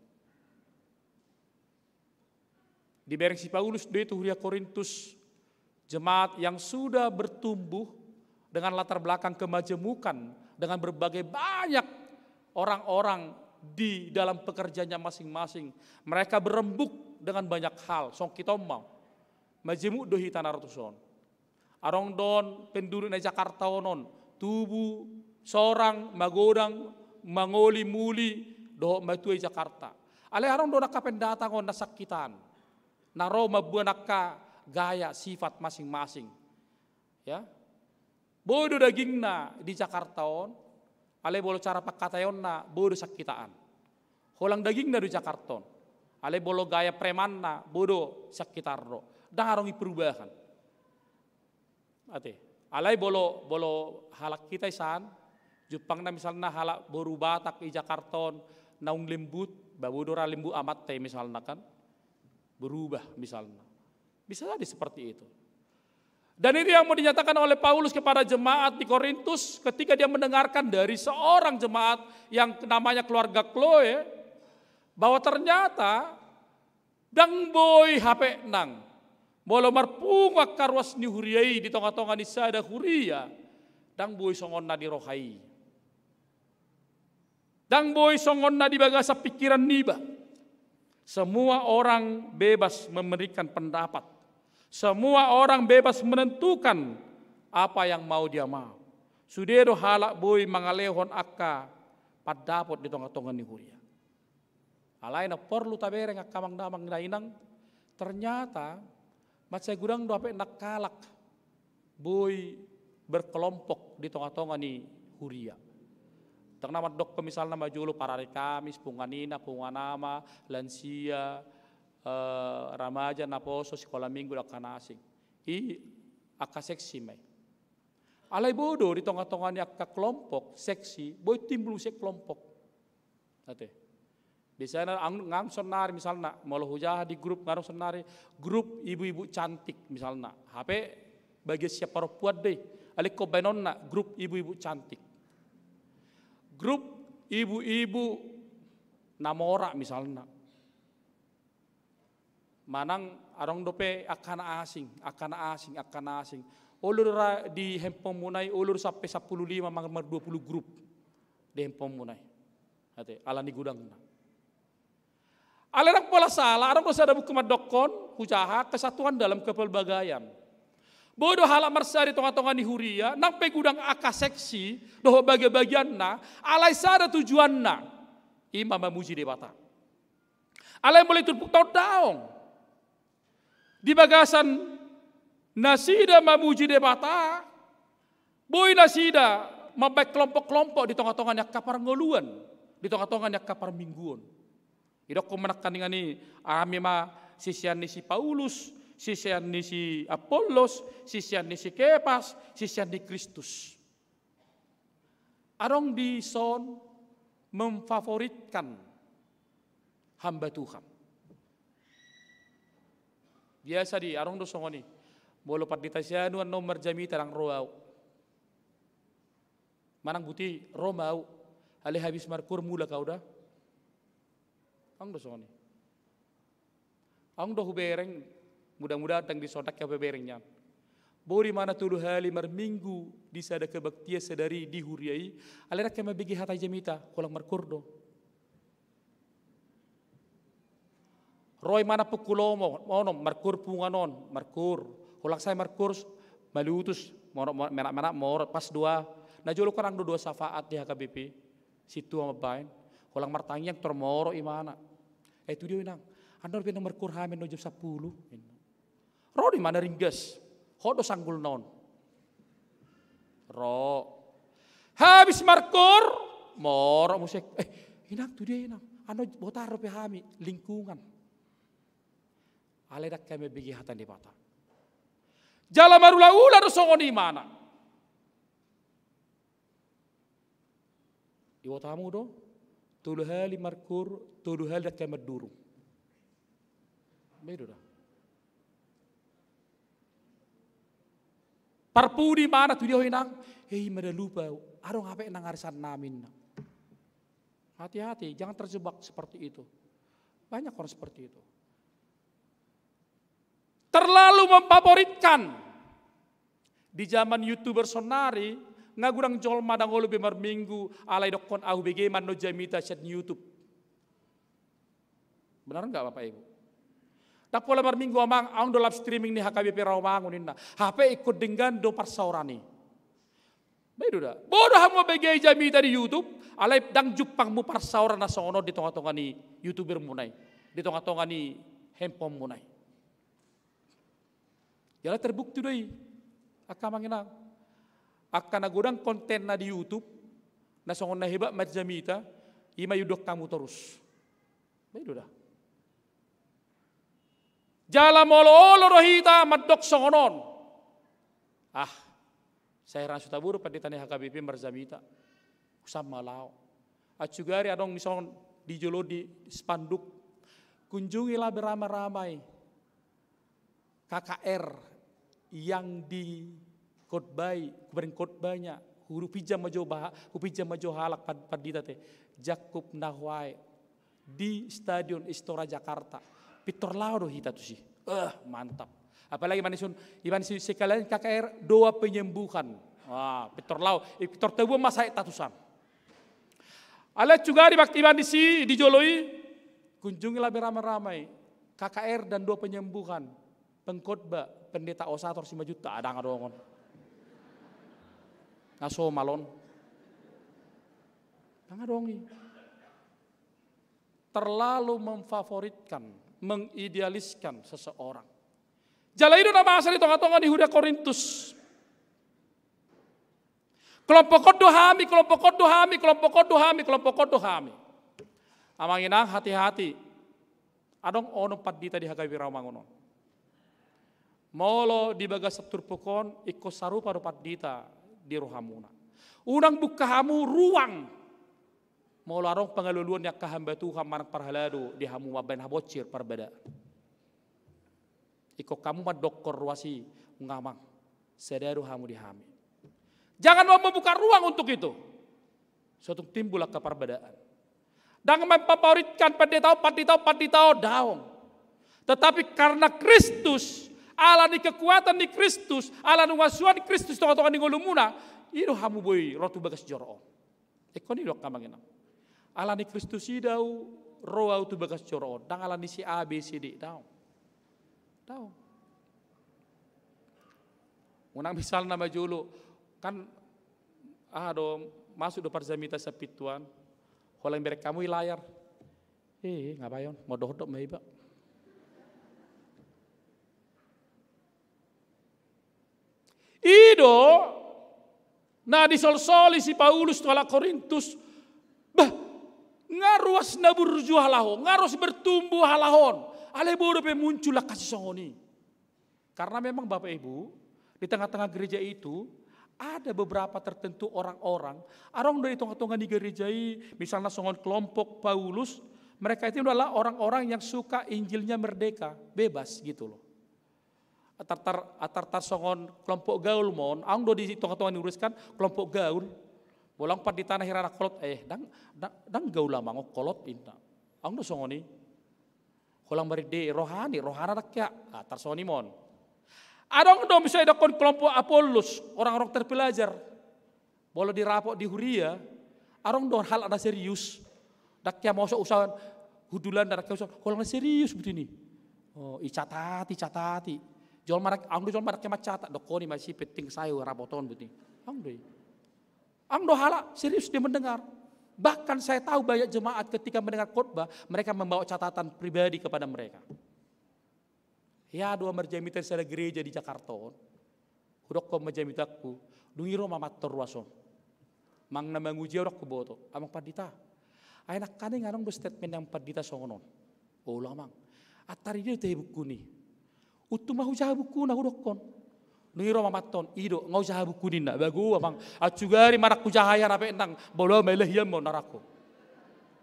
Dibereng si Paulus do i tu huria Korintus, jemaat yang sudah bertumbuh dengan latar belakang kemajemukan, dengan berbagai banyak orang-orang di dalam pekerjaannya masing-masing. Mereka berembuk dengan banyak hal. Songon hita on ma. Majemuk do hita na ro tuson. Adong do on penduduk na i Jakarta on, on tubu, sorang, magodang, mangoli, muli, dohot matua i Jakarta. Alai adong do on angka pendatang on na sangkitaan, na ro mamboan angka gaya sifat masing-masing. Ya. Boi do dagingna di Jakarta on, alai molo cara pangkataionna boi do sangkitaan. Holang dagingna do Jakarta on, alai molo gaya premanna boi do sangkitaan ro. Ndang adong i perubahan. Ate. Alai molo, molo halak hita i san, jumpangna misalna halak boru Batak i Jakarta on, naung lembut, ba boi do ra lembut amanta i misalna kan. Berubah misalna. Bisa jadi seperti itu. Dan ini yang mau dinyatakan oleh Paulus kepada jemaat di Korintus ketika dia mendengarkan dari seorang jemaat yang namanya keluarga Kloe, bahwa ternyata ndang boi hape nang molo marpungu angka ruas ni huria i di tonga-tonga ni sada huria, ndang boi songon na di roha i. Ndang boi songon na di bagasan pingkiran niba. Semua orang bebas memberikan pendapat. Semua orang bebas menentukan apa yang mau dia mau. Sude do halak boi mangalehon angka pandapot di tonga-tonga ni huria. Alai na porlu tabereng angka amang damang dainang, ternyata mansai godang do hape nang halak boi berkelompok di tonga-tonga ni huria. Tong na mandokkon misalna ma jolo parari Kamis, punguan ina, punguan ama, lansia, eh, remaja, naposo, sikola minggu, angka na asing. I angka seksi ma i. Alai boi do di tonga-tonga ni angka kelompok, seksi, boi timbul muse kelompok. Ate. Biasana ang-, ngang sonnari misalna, molo hujaha di grup ngang sonnari, grup ibu-ibu cantik misalna. Hape Bagian siap parompuan do i. Alai ingkon baenonna grup ibu-ibu cantik, grup ibu-ibu na mora misalna. Manang adong dope angka na asing, angka na asing, angka na asing. Olo do ra di handphone muna i, olo do sampe sampulu lima manang dua pulu grup di handphone muna i. Ate, ala ni godangna. Alai ndang pola sala, adong do sada buku mandokkon, hujaha kesatuan dalam kepelbagaian. Boi do halak marsada di tonga-tonga ni huria, nang pe godang angka seksi dohot bagia-bagianna, alai sada tujuanna, i ma mamuji Debata. Alai molo i turpukta on daong. Di bagasan nasida mamuji Debata, boi nasida mambaen kelompok-kelompok di tonga-tonga ni angka parngoluan, di tonga-tonga ni angka parmingguon. Didokkon ma nangkaningan i, hami ma sisean ni si Paulus, sisean ni si Apollos, sisean ni si Kepas, sisean ni Kristus. Adong dison memfavoritkan hamba Tuhan. Biasa di, adong do songon i. Molo pandita si anu annon marjamita, ndang ro au. Manang buti, ro ma au. Alai habis markoor mulak au da. Adong do songon i. Adong do hubereng, mudah-mudahan ndang dison, ndang hubereng nian. Boi do imana tolu hali marminggu di sada kebaktian sadari di huria i, alai ndang hea mambege hata jamita, holan markoor do. Ro imana pukul onom, markoor punguan on, markoor. Holan sae markoor, malutus, moro, moro, menak-menak, moro, pas doa. Na jolo kan adong do doa syafaat di H K B P. Sintua mambaen, holan martangiang tor moro imana. Eh, tu dia ho inang, annon pe na markoor hami annon jam sampulu. Ro do imana ringgas, hot do sanggulna on. Ro. Habis markoor, moro muse. Eh, inang, tu dia inang, annon botar dope hami, lingkungan. Alai ndang hea mambege hata ni Debata. Jala marula-ula do songon i imana. Diboto hamu do, tolu hali markoor, tolu hali ndang hea mandurung. Boi do da. Parpudi imana, tu dia ho inang, eh, i ma da lupa au, adong hape nang arisan nami, ninna. Hati-hati, jangan terjebak seperti itu. Banyak orang seperti itu. Terlalu memfavoritkan. Di zaman YouTuber saonari, nga godang jolma ndang olo be marminggu, alai dokkon, au hubege ma annon jamita sian YouTube. Benar nggak, Bapak Ibu? Ndang pola marminggu, Amang, adong do live streaming ni H K B P Rawamangun, ninna. Hape ingkon denggan do parsaoran i. Boi do da. Boi do hamu mambege jamita di YouTube, alai ndang jumpangmu parsaoran na songon on di tonga-tonga ni YouTuber muna i, di tonga-tonga ni handphone muna i. Jala terbukti do i, angka amang inang. Angka na godang kontenna di YouTube, na songon na hebat marjamita, i ma iunduk hamu torus. Boi do da. Jala molo olo do hita mandok songon on. Ah, sai ra so tabo do pandita ni H K B P marjamita. Husam ma laho. Acu gari adong dison di jolo di spanduk. Kunjungilah beramai-ramai K K R yang dikhotbai, kubaring khotbahnya. Hupinjam ma jo baha-, hupinjam ma jo halak pan-, pandita te. Jakub na huae di Stadion Istora Jakarta. Pintor laho do hita tusi. Eh, mantap. Apalagi ibaen dison, ibaen dison sekalian K K R doa penyembuhan. Wah, pintor laho, eh, pintor tabuan ma sae tatusan. Alai acu gari bak-, ibaen disi di jolo i, kunjungilah beramai-ramai K K R dan doa penyembuhan. Pengkhotbah, Pendeta Osator Simanjuntak, ah, ndang adong on. Na somal on. Ndang adong i. Terlalu memfavoritkan, mengidealiskan seseorang. Jala i do na masa di tonga-tonga ni huria Korintus. Kelompok on do hami, kelompok on do hami, kelompok on do hami, kelompok on do hami. Amang inang, hati-hati. Adong onom pandita di H K B P Rawamangun on. Molo di bagasan turpuk on, ingkon sarupa do pandita di rohamuna. Unang buka hamu ruang molo adong pangalualuan ni angka hamba Tuhan manang parhalado di hamu mambaen habonsir parbadaan. Ingkon hamu mandokkon ruas i, nunga, Amang. Sada do hamu di hami. Jangan mau membuka ruang untuk itu. Sotung timbul angka parbadaan. Ndang mampamoritkan pandita on, pandita on, pandita on, daong. Tetapi karena Kristus, ala ni kekuatan ni Kristus, ala ni hasuhuton ni Kristus tongatonga ni ngolumuna, i do hamu boi ro tu bagas joro on. Ingkon i do angka amang inang. Ala ni Kristus i do au ro au tu bagas joro on, ndang ala ni si A, B, C, D, daong. Daong. Unang misalna ma jolo, kan, aha do, masuk do parjamita sian pintu an, holan bereng hamu i layar. Eh, nga bayon, modok-dok ma iba. I do na disolsoli si Paulus tu halak Korintus, bah, nga ruas na burju halak on, nga ruas bertumbuh halak on, alai boi dope muncul angka sisongon i. Karena memang Bapak Ibu, di tengah-tengah gereja itu ada beberapa tertentu orang-orang, adong do di tengah-tengah ni gereja i, misalnya songon kelompok Paulus, mereka itu adalah orang-orang yang suka Injilnya merdeka, bebas gitu loh. Atar, tar, atar, tar songon kelompok gaul mon, adong do di tengah-tengah ni gereja i kelompok gaul. Molo adong pandita na hira na kolot, eh, ndang, ndang, ndang gaul amang on, kolot inna. Adong do songon i. Holan marende rohani, rohana ndang hea, ah, tarsongon i mon. Adong do misalna didokkon kelompok Apollus, orang-orang terpelajar. Molo dirapot di huria, adong do halak na serius. Ndang hea mosok usaon, hundulanna ndang hea usaon, holan na serius buti ni. Oh, icatati, icatati. Jolma ndang, adong do jolma ndang hea mancatat, dokkon i ma si penting sae rapot on buti. Adong do i. Adong do halak serius dia mendengar. Bahkan saya tahu banyak jemaat ketika mendengar khotbah, mereka membawa catatan pribadi kepada mereka. Hea do au marjamita di sada gereja di Jakarta on. Hudokkon ma jamitangku, dung i ro ma amanta on ruas on. Manang na manguji au ndang huboto, amang pandita. Ai nangkaning adong do statement ni amang pandita songon on. Olo amang. Antar i dia do tahe buku ni. Untung ma hujaha bukuna hudokkon. Dung i ro ma amanta on, i do, nga hujaha buku ninna, bago amang. Ansugari ma ndang hujaha i, hape nang, molo au ma i lahian ma on arangku.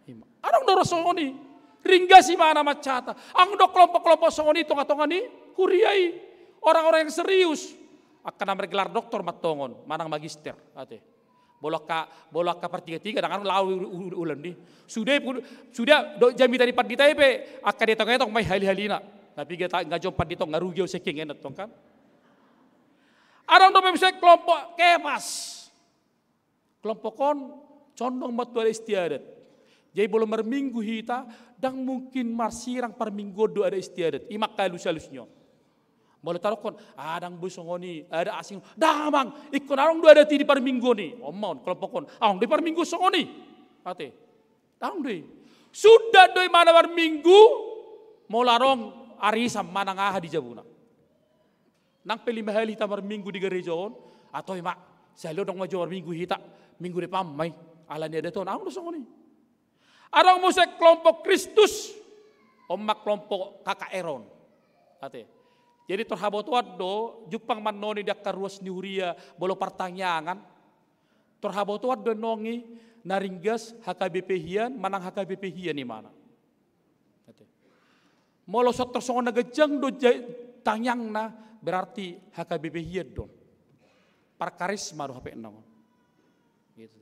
Ima. Adong do ro songon i. Ringgas ibana mancatat. Adong do kelompok-kelompok songon i tongah-tongah ni huria i. Orang-orang yang serius. Angka na margelar doktor mantongon, manang magister, ate. Molo angka, molo angka partiga-tiga, ndang adong laho u-, u-, ulang di. Sude, sude do jamita ni pandita i pe, angka dietong-etong ma i hali-halina. Tapi nga ta-, nga jom pandita on, nga rugi au sengking enak tong kan. Adong dope misalna kelompok Kepas. Kelompok on condong ma tu adat istiadat. Jadi molo marminggu hita, ndang mungkin marsirang parmingguon do adat istiadat. Ima angka alus-alus ni on. Molo tadokkon, ah, ndang boi songon i, adat asing. Ndang amang, ingkon adong do adat i di parmingguon i. On ma on, kelompok on. Adong do i parmingguon songon i. Ate. Adong do i. Sundat do ibana marminggu, molo adong arisan manang aha di jabuna. Nang pe lima hali hita marminggu di gareja on, atau ima, sahali on ndang ma jolo marminggu hita, minggu depan ma i, ala ni adat on, adong do songon i. Adong muse kelompok Kristus, on ma kelompok K K R on. Ate. Jadi tor habotoan do, jumpang ma annon i di angka ruas ni huria, molo partangiangan. Tor habotoan do annon i, na ringgas H K B P hian, manang H K B P hian imana. Ate. Molo so tor songon na ganjang do ja-, tangiangna, berarti H K B P hian do. Parkarisma do hape na on. Gitu.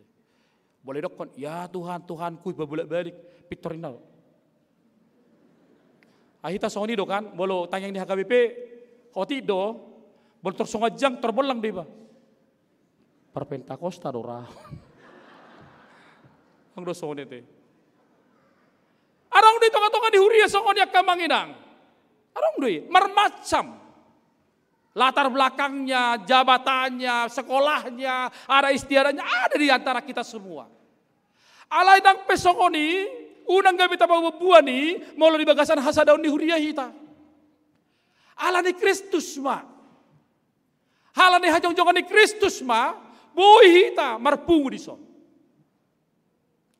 Molo didokkon, ya Tuhan, Tuhanku, ipabolak-balik, pintor inna do. Ah, hita songon i do kan, molo tangiang ni H K B P, otik do, molo tor songon ganjang, tor bollang do iba. Parpentakosta do ra. Adong do songon i ate. Adong do i tongah-tongah ni huria songon i angka amang inang. Adong do i, marmacam. Latar belakangnya, jabatannya, sekolahnya, adat istiadatnya, ada di antara kita semua. Alai nang pe songon i, unang gabe tapabuan-buan i, molo di bagasan hasadaon ni huria hita. Ala ni Kristus ma. Ala ni hajongjongan ni Kristus ma, boi hita marpungu dison.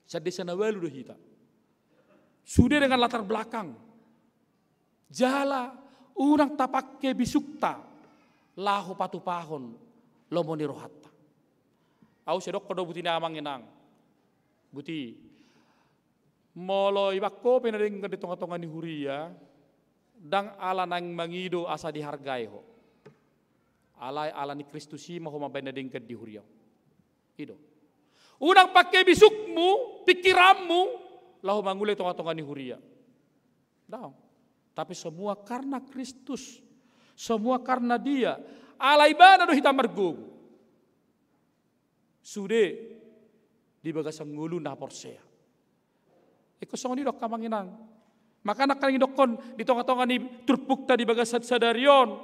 Sian desa na ualu do hita. Sude dengan latar belakang. Jala unang tapangke bisukta laho patupahon lomo ni rohanta. Au sai dokkon do buti ni amang inang. Buti. Molo iba ho pe na denggan di tonga-tonga ni huria, ndang ala naeng mangido asa dihargai ho. Alai ala ni Kristus i ma ho mambaen na denggan di huria. I do. Unang pake bisukmu, pikiranmu, laho mangula i tonga-tonga ni huria. Daong. Tapi semua karena Kristus. Semua karena Dia. Ala Ibana do hita margogo. Sude di bagasan ngolu na porsea. Ingkon songon i do, angka amang inang. Maka nangkaning didokkon di tonga-tonga ni turpukta di bagasan sadari on,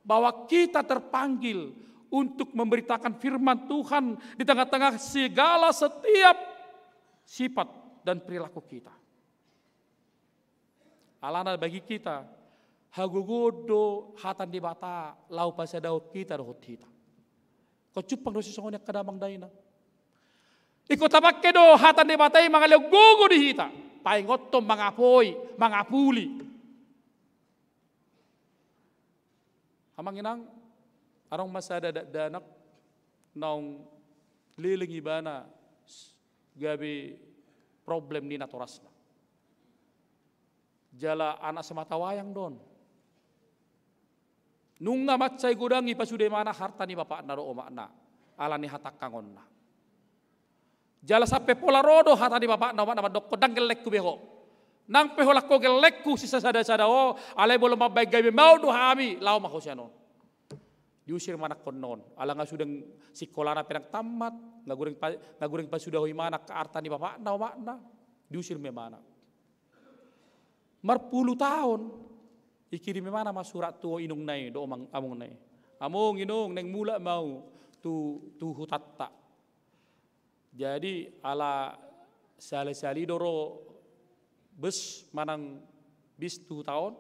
bahwa kita terpanggil untuk memberitakan firman Tuhan di tengah-tengah segala setiap sifat dan perilaku kita. Alana bagi kita, hagogoon do hata ni Debata laho pasadahon hita dohot hita. Ingkon jumpang do sisongon i, angka damang dainang. Ingkon tapake do hata ni Debata i mangalehon gogo di hita, paingothon, mangapoi, mangapuli. Amang inang, adong ma sada dakdanak naung leleng ibana, gabe problem ni natorasna. Jala anak sematawayang do on. Nunga mansai godang i pasude ibana harta ni bapakna dohot omakna, ala ni hatangkangonna. Jala sampe pola ro do hata ni bapakna, omakna mandokkon, ndang gellengku be ho. Nang pe holan ho gellengku sisada-sada ho, alai molo mambaen gabe maol do hami, laho ma ho sian on. Diusir ma anakkonna on, ala nga suda singkolana pe ndang tammat, nga godang pa-, nga godang pasudahi ibana angka harta ni bapakna, omakna. Diusir ma ibana. Marpulu taon, ikirim ibana ma surat tu inongna i dohot among-, amongna i. Among, inong, naeng mulak ma au tu, tu hutanta. Jadi ala sahali-sahali do ro bus manang bis tu huta on.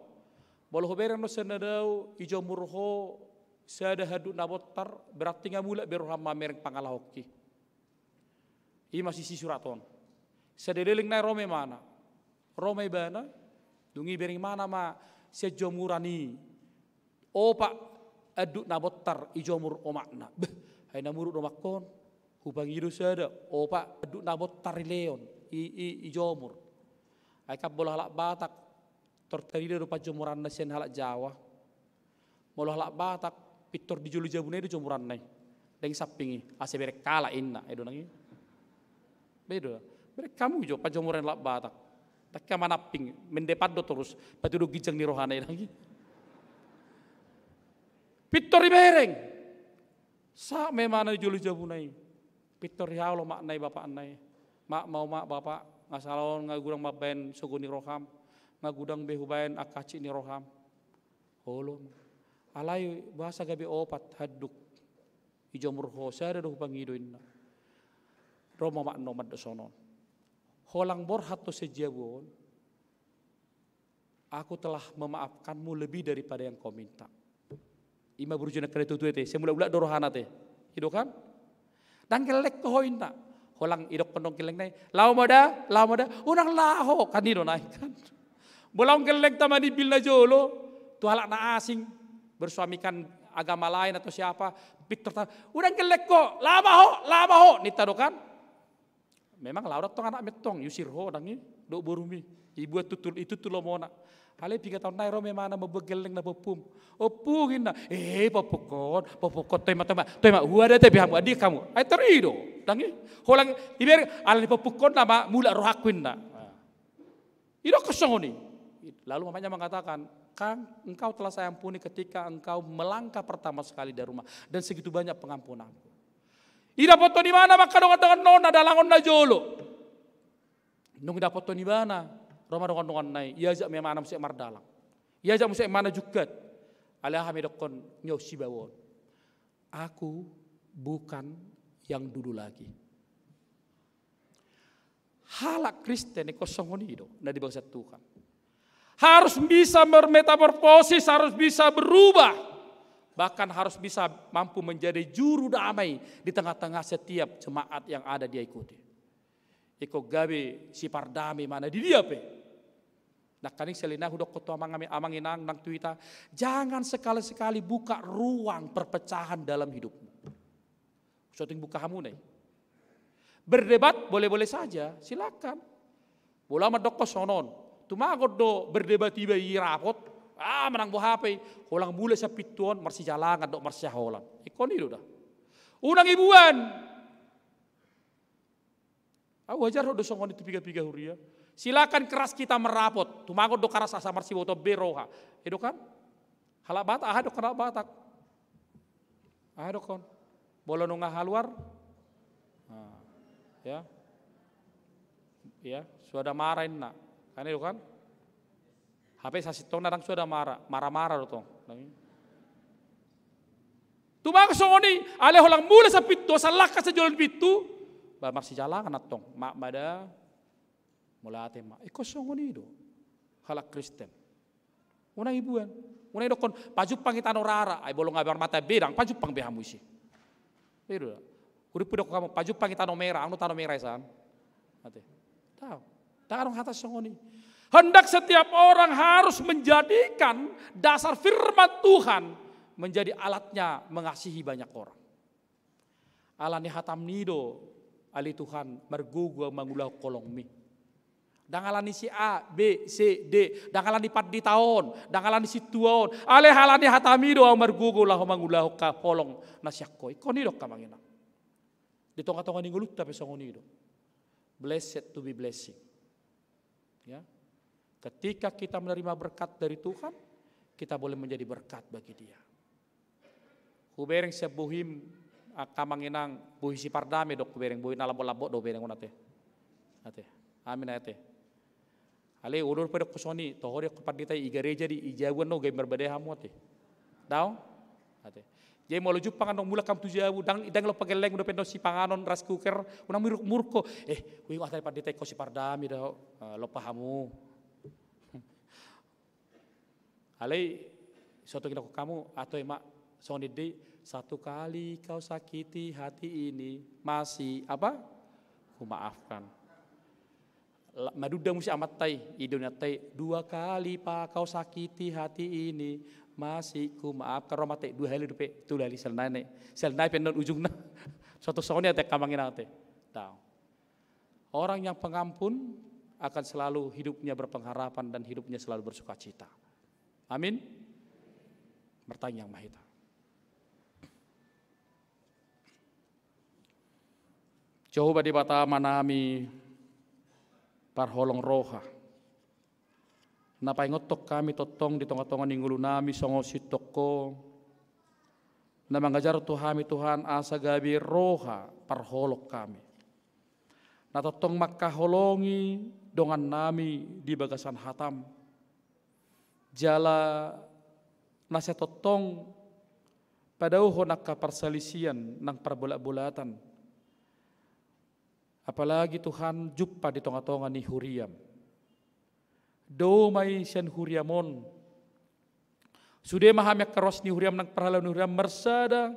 Molo hubereng do sian na dao, ijomur ho sada handuk na bontar, berarti nga mulak be roham mamereng pangalahonki. I ma sisi surat on. Sada leleng nai ro ma ibana. Ro ma ibana, dung i bereng ibana ma sian jomuran i opat handuk na bontar ijomur omakna. Beh, ai na muruk do omakhon. Hupangido sada, opat handuk na bontar dilehon, i, i, ijomur. Ai kan molo halak Batak, tor tarida do panjomuranna sian halak Jawa. Molo halak Batak, pintor di jolo jabuna i do jomuranna i. Ndang samping i, asa bereng halak inna, i do nang i. Be do. Bereng hamu jo panjomuran halak Batak. Ndang hea manamping, mendepan do torus, patuduhon ginjang ni rohana i nang i. Pintor dibereng. Sahat ma ibana di jolo jabuna i. Pintor dihaol omakna i, bapakna i. Mak, ma omak, bapak, nga sala on nga godang mambaen sogo ni roham. Nga godang be hubaen angka hansit ni roham. Olo. Alai boasa gabe opat handuk ijomur ho, sada do hupangido inna. Ro ma omakna on mandok songon on. Holan borhat ho sian jabu on. Aku telah memaafkanmu lebih daripada yang kau minta. I ma burju na kena tutu ete, sai mulak-mulak do rohana te. I do kan? Ndang gelleng ho inna. Holan idokkon do gellengna i, laho ma da, laho ma da, unang laho, kan i do nai kan. Molo gellengta manimbil na jolo, tu halak na asing, bersuamikan agama lain atau siapa, pintor ta, unang gelleng ho, laho ma ho, laho ma ho, ninta do kan. Memang laho do tong anak mentong, iusir ho nang i, dohot borumi. Ibuat tutu, itutu lomona. Alai piga taon nai ro ma ibana mambuat gelleng na pompum. Ompung inna, eh, pompungkon, pompungkon, toe ma, toe ma, toe ma, huada te be hamu, andigan hamu. Ai tor i do, nang i. Holan ibereng, ala ni pompungkon nama mulak rohangku inna. Idokkon songon i. Lalu mamanya mengatakan, kan engkau telah saya ampuni ketika engkau melangkah pertama sekali dari rumah. Dan segitu banyak pengampunanku. Idapothon ibana ma angka dongan-donganna on na dalangon na jolo. Nung idapothon ibana, ro ma dongan-donganna i, iajak ma ibana muse mardalan. Iajak muse ibana jungkat. Alai aha ma idokkon ni on sibaon. Aku bukan yang dulu lagi. Halak Kristen ingkon songon i do, na di bagasan Tuhan. Harus bisa bermetamorfosis, harus bisa berubah. Bahkan harus bisa mampu menjadi juru damai di tengah-tengah setiap jemaat yang ada dia ikuti. Ingkon gabe sipardame ma na di dia pe. Nangkaning sahali nai hudokkon tu amang, amang inang nang tu hita, jangan sekali-sekali buka ruang perpecahan dalam hidupmu. Sotung buka hamu nai. Berdebat boleh-boleh saja, silakan. Molo mandokkon songon on, tumagon do berdebat iba i rapot, Ah, manang boha pe i, holan mulai sian pintu on, marsijalangan dohot marsihaholan. Ingkon i do da. Unang ibuan. Ahu ajarhon do songon i tu piga-piga huria. Silakan keras kita merapot. Tumangon do keras asa marsibotoon be roha. I do kan? Halak Batak, aha do halak Batak? Aha do kan? Molo nunga haluar? Ah, ya. Ya, suada mara inna. Kan i do kan? Hape sasintongna ndang suada mara, mara-mara do tong. Tumangon songon i, alai holan mulai sian pintu, salangka sian jolo ni pintu, ba marsijalangan antong, ma, mada, mauliate ma. Ingkon songon i do halak Kristen. Unang ibuan. Unang idokkon, pajumpang i tano rara, ai molo nga marmata be ndang pajumpang be hamu ise. I do da. Hurip idokkon hamu, pajumpang i tano merah, anu tano merah isan. Ate. Tahu. Tahu hata songon i. Hendak setiap orang harus menjadikan dasar firman Tuhan menjadi alatnya mengasihi banyak orang. Alani hatam i do, ale Tuhan, margogo ahu mangulahon holongmi. Ndang alani si A, B, C, D, ndang alani pandita on, ndang alani sintua on. Alai alani hatam i do ahu margogo laho mangulahon holong na sian Ho. Ingkon i do angka amang inang. Di tonga-tonga ni ngolunta pe songon i do. Blessed to be blessing. Ya. Ketika kita menerima berkat dari Tuhan, kita boleh menjadi berkat bagi Dia. Hubereng sian bohim, angka amang inang, bohi si Pardame do hubereng, bohi na lambok-lambok do hubereng on ate. Ate. Amin ate. Ale, olo pe dokkon songon i, toho do dokkon pandita i, i gareja do i, i jabu annon gabe marbadai hamu ate. Daong? Ate. Jadi molo jumpang annon mulak hamu tu jabu, ndang, ndang lompa gelleng dope annon sipanganon, rice cooker, unang muruk-muruk ho. Eh, huingot hata ni pandita i ho si Pardame do, eh, lompa hamu. Alai, so tung idokkon hamu, atau emak, songon i do i, satu kali kau sakiti hati ini, masih apa? Kumaafkan. La-, madunda muse amanta i, ido ni amanta i, dua kali pa kau sakiti hati ini, masih kumaafkan. Ro amanta i, dua hali dope, tolu hali sian nai, sian nai pe annon ujungna. So tung songon i ate angka amang inang ate. Tahu. Orang yang pengampun akan selalu hidupnya berpengharapan dan hidupnya selalu bersukacita. Amin. Martangiang ma hita. Jahowa Debata Amanami, parholong roha. Na paingothon hami tongtong di tonga-tonga ni ngolunami songon sintongko, na mangajar tu hami Tuhan asa gabe roha parholong hami. Na tongtong mangkaholongi dongannami di bagasan hatam. Jala na sai tongtong padaohon angka parsalisian nang parbolat-bolatan. Apalagi Tuhan jumpa di tonga-tonga ni huriam. Dao ma i sian huriam on. Sude ma hami angka ruas ni huriam nang parhalado ni huriam marsada,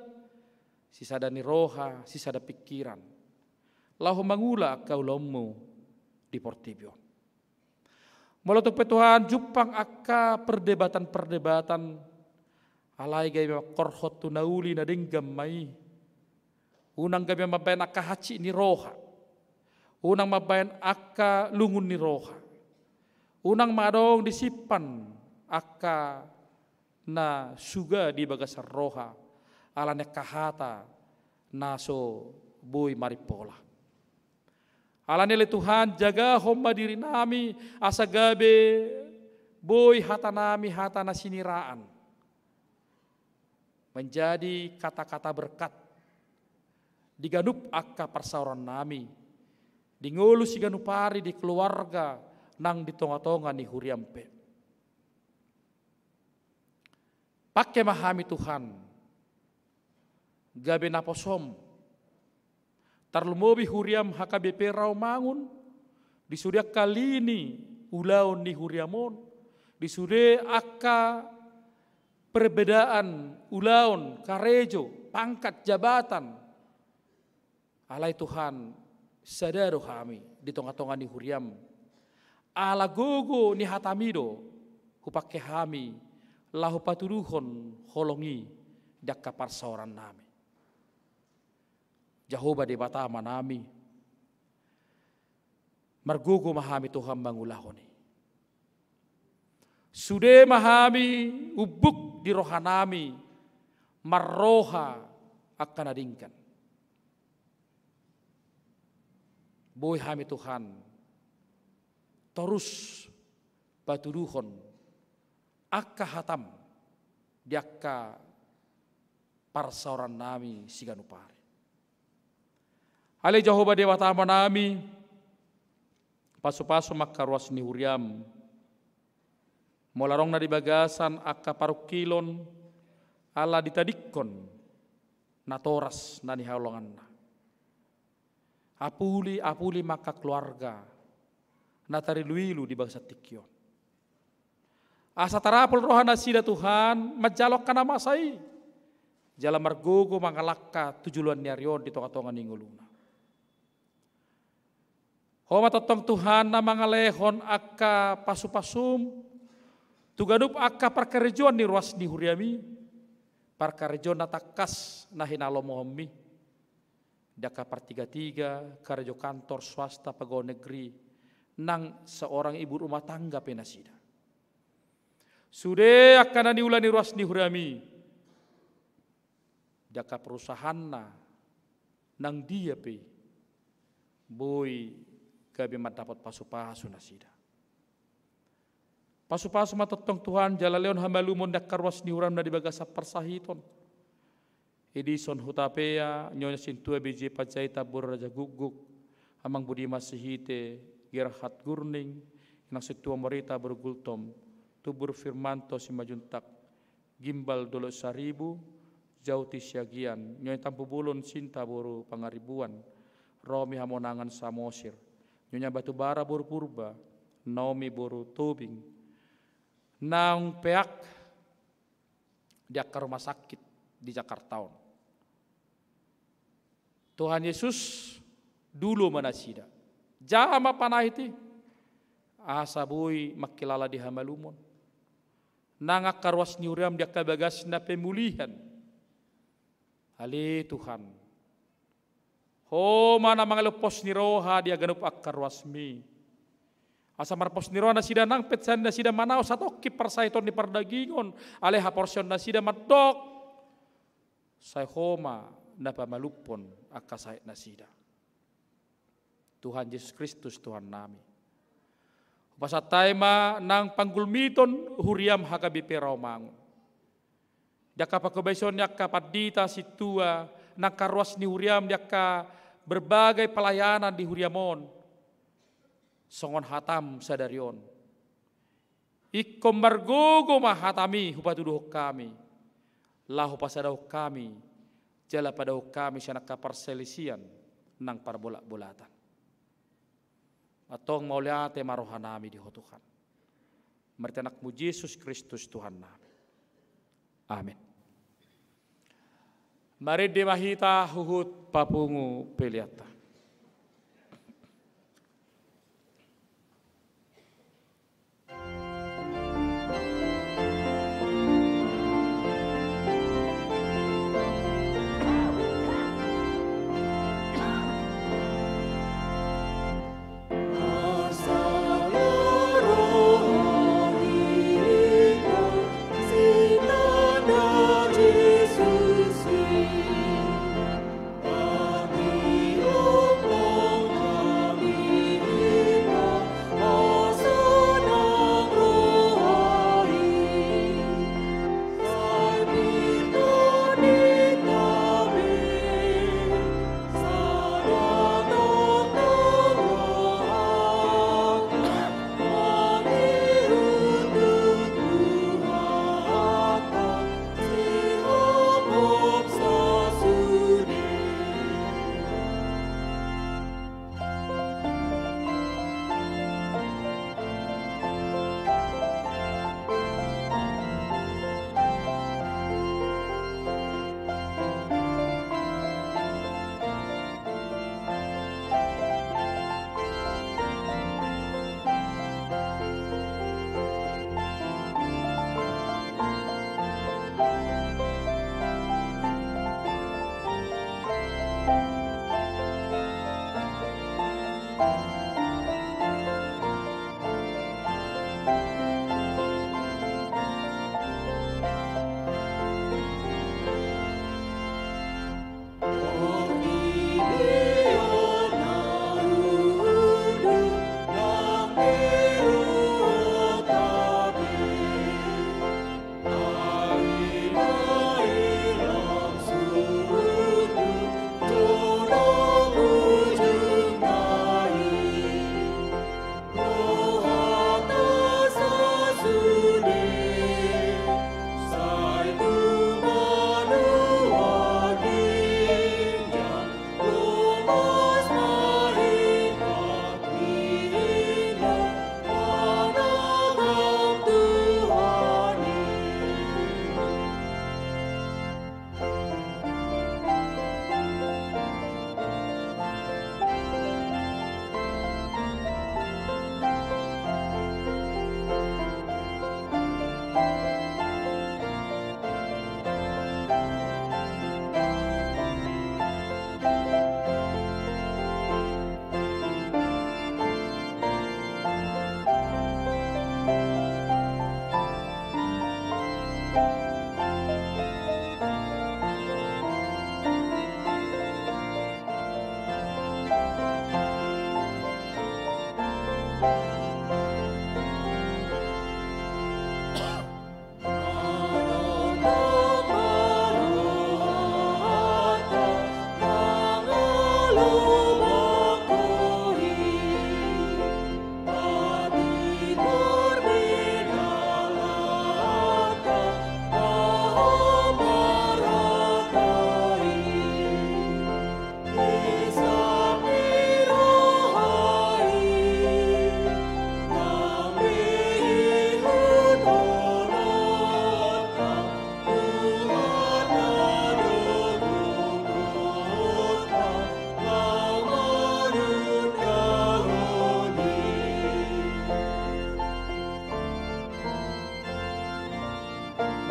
sisada ni roha, sisada pingkiran. Laho mangula angka ulaonmu di portibi on. Molo tung pe Tuhan jumpang angka perdebatan-perdebatan, alai gabe mangkorhon tu na uli na denggan ma i. Unang gabe mambahen angka hansit ni roha. Unang mambahen angka lungun ni roha. Unang ma adong disimpan angka na suga di bagasan roha, alani angka hata na so boi marimpola. Alani ale Tuhan, jagahon ma dirinami, asa gabe boi hatanami hata na siniraan. Menjadi kata-kata berkat di ganup angka parsaorannami, di ngolu siganup ari, di keluarga nang di tonga-tonga ni huriam pe. Pangke ma hami Tuhan, gabe naposom, tarlumobi huriam H K B P Rawamangun, di sude angka lini ulaon ni huriam on, di sude angka perbedaan ulaon, karejo, pangkat, jabatan. Alai Tuhan, sada do hami di tonga-tonga ni huriam. Ala gogo ni hatami do, hupangke hami, laho patuduhon holong i di angka parsaorannami. Jahowa Debata Amanami, margogo ma hami Tuhan mangulahon i. Sude ma hami umbuk di rohanami marroha angka na denggan. Boi hami Tuhan torus patuduhon angka hatam di angka parsaorannami siganup ari. Ale Jahowa Debata Amanami, pasupasu ma angka ruas ni huriam. Molo adong na di bagasan angka parungkilon ala ditadingkon natoras na nihaholonganna. Apuli, apuli ma angka keluarga na tariluilu di bagasan tingki on. Asa tarapul roha nasida Tuhan, manjalo angka na masa i. Jala margogo mangalangka tu joloan ni ari on di tongatonga ni ngoluna. Ho ma tongtong Tuhan na mangalehon angka pasupasum, tu ganup angka parkarejoan ni ruas ni huriami, parkarejoan na tangkas na hinalomohonmi. Di angka partigatiga, karejo kantor, swasta, pegawai negeri, nang seorang ibu rumah tangga pe nasida. Sude angka na niula ni ruas ni huriami. Di angka perusahaanna, nang dia pe, boi gabe mandapot pasupasu nasida. Pasupasu ma tongtong Tuhan, jala lehon hamalumon di angka ruas ni huriam na di bagasan parsahiton. Edison Hutapea, Nyonya Sintua B J Panjaitan boru Raja Gukguk, Amang Budiman Sihite, Gerhard Gurning, Inang Sintua Morita boru Gultom, Tubur Firmanto Simanjuntak, Gimbal Dolok Saribu, Jauti Siagian, Nyonya Tampubolon Sinta boru Pangaribuan, Romi Hamonangan Samosir, Nyonya Batubara boru Purba, Naomi boru Tobing, naung peak di angka rumah sakit di Jakarta on. Tuhan Yesus, dulo ma nasida. Jaha ma panahit i, asa boi mangkilala di hamalumon. Nang angka ruas ni huriam di angka bagasna pemulihan. Ale Tuhan, Ho ma na mangalean pos ni roha di haganup angka ruasmi. Asa marpos ni roha nasida nang pe sian nasida manang satongkin parsahiton ni pardagingon, alai haporseaon nasida mandok. Sai Ho ma na pamalumhon angka sahit nasida. Tuhan Jesus Kristus, Tuhannami. Hupasahat hami ma nang panggulmiton huriam H K B P Rawamangun. Di angka panghobasion ni angka pandita, sintua, nang angka ruas ni huriam di angka berbagai pelayanan di huriam on. Songon hatam sadari on. Ingkon margogo ma hatami hupatuduhon hami, laho pasadahon hami, jala padaohon hami sian angka parsalisian nang parbolatbolatan. Antong mauliate ma rohanami di Ho Tuhan. Marhite Anakmu Jesus Kristus Tuhannami. Amen. Marende ma hita huhut papungu peleanta.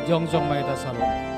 Jongjong ma hita saluhutna.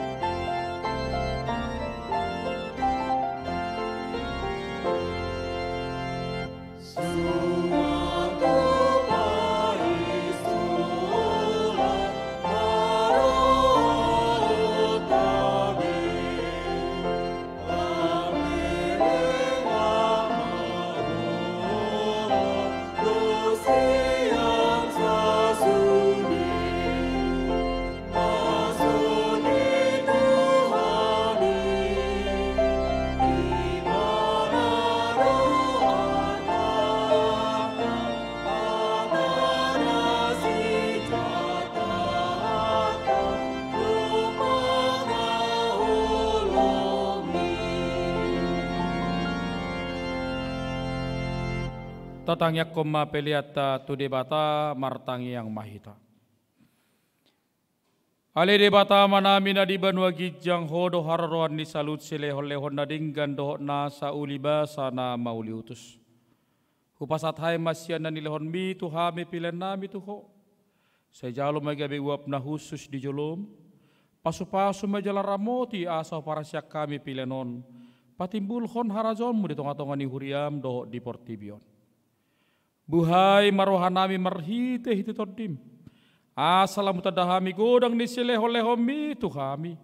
Tatangiangkon ma peleanta tu Debata, martangiang ma hita. Ale Debata Amanami na di banua ginjang, Ho do haroroan ni saluhut silehonlehon na denggan dohot nasa uli basa na mauliutus. Hupasahat hami ma sian na nilehonMi tu hami peleannami tu Ho. Sai jalo ma i gabe uap na hushus di joloM. Pasupasu ma i jala ramoti asa huparsian hami pelean on patimbulhon harajaonMu di tongatonga ni huriaM dohot di portibi on. Buhai ma rohanami marhitehite TondiM, asa lam hutanda hami godang ni silehonlehonMi tu hami,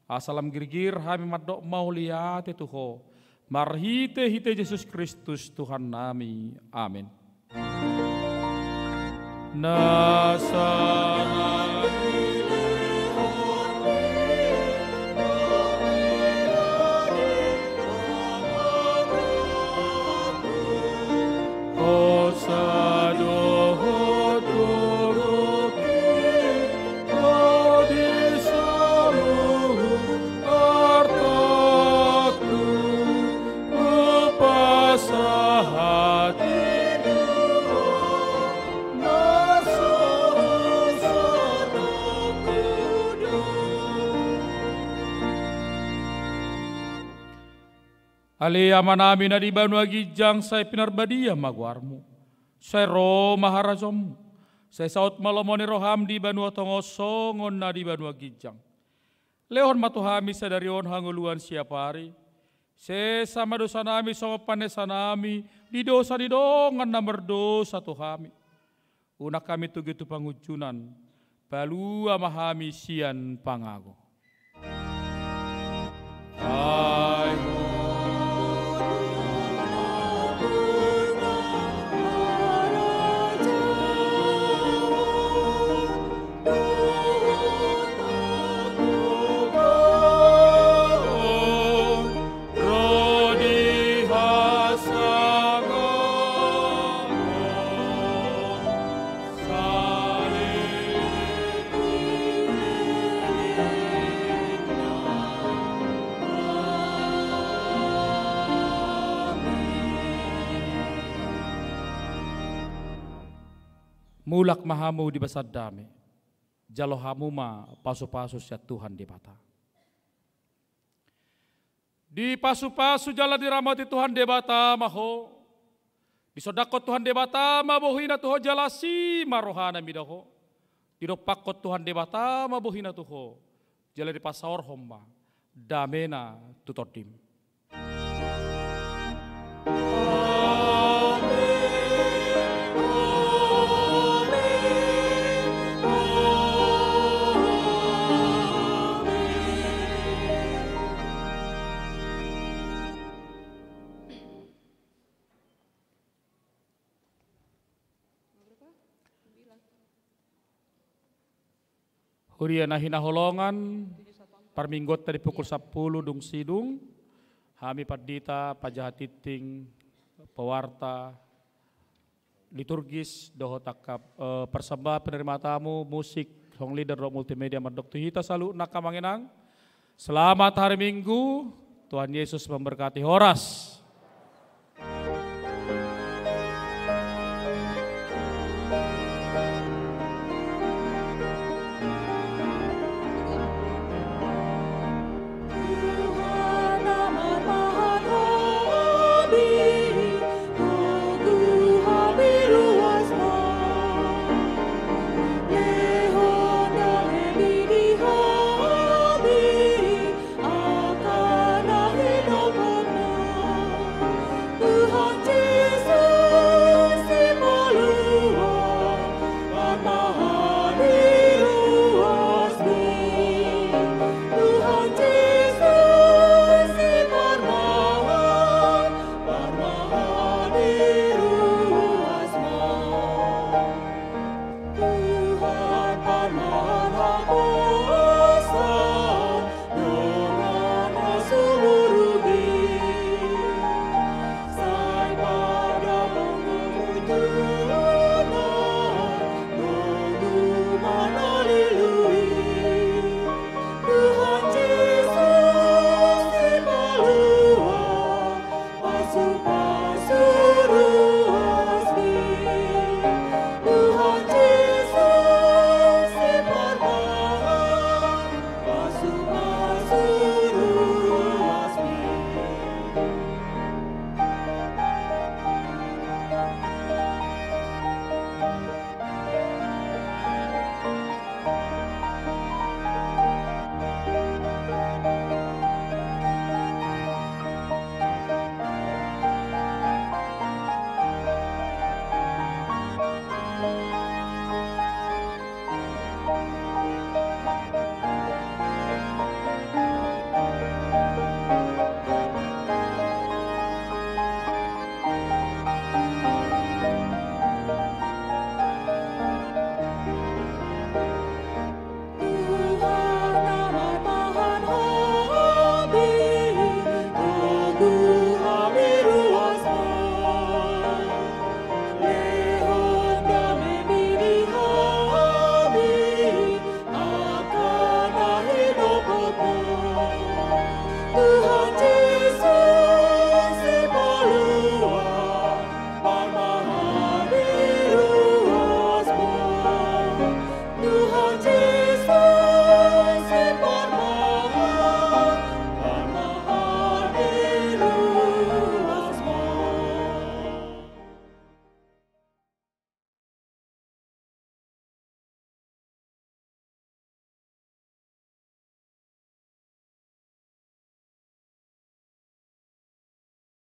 asa lam girgir hami mandok mauliate tu Ho, marhitehite Jesus Kristus Tuhannami. Amen. Nasa na Ale Amanami na di banua ginjang, sai pinarbadia ma goarMu. Sai ro ma harajaonMu. Sai saut ma lomo ni rohaM di banua tonga on songon na di banua ginjang. Lehon ma tu hami sadari on hangoluan siapari. Sesa ma dosanami songon panesanami di dosa ni dongan na mardosa tu hami. Unang hami togihon tu pangunjunan, palua ma hami sian pangago. Mulak ma hamu di bagasan dame. Jalo hamu ma pasupasu sian Tuhan Debata. Dipasupasu jala diramoti Tuhan Debata ma ho. Disondangkon Tuhan Debata ma bohina tu ho jala asi ma rohana mida ho. Didompakkon Tuhan Debata ma bohina tu ho jala dipasaorhon ma damena tu tondim. Huria na hinaholongan, parmingguonta di pukul sampulu dung sidung, hami pandita, pajaha tinting, pewarta, liturgis, dohot angka, eh, persembahan penerima tamu, musik, song leader dohot multimedia mandok tu hita saluhutna angka amang inang. Selamat hari Minggu, Tuhan Yesus memberkati. Horas.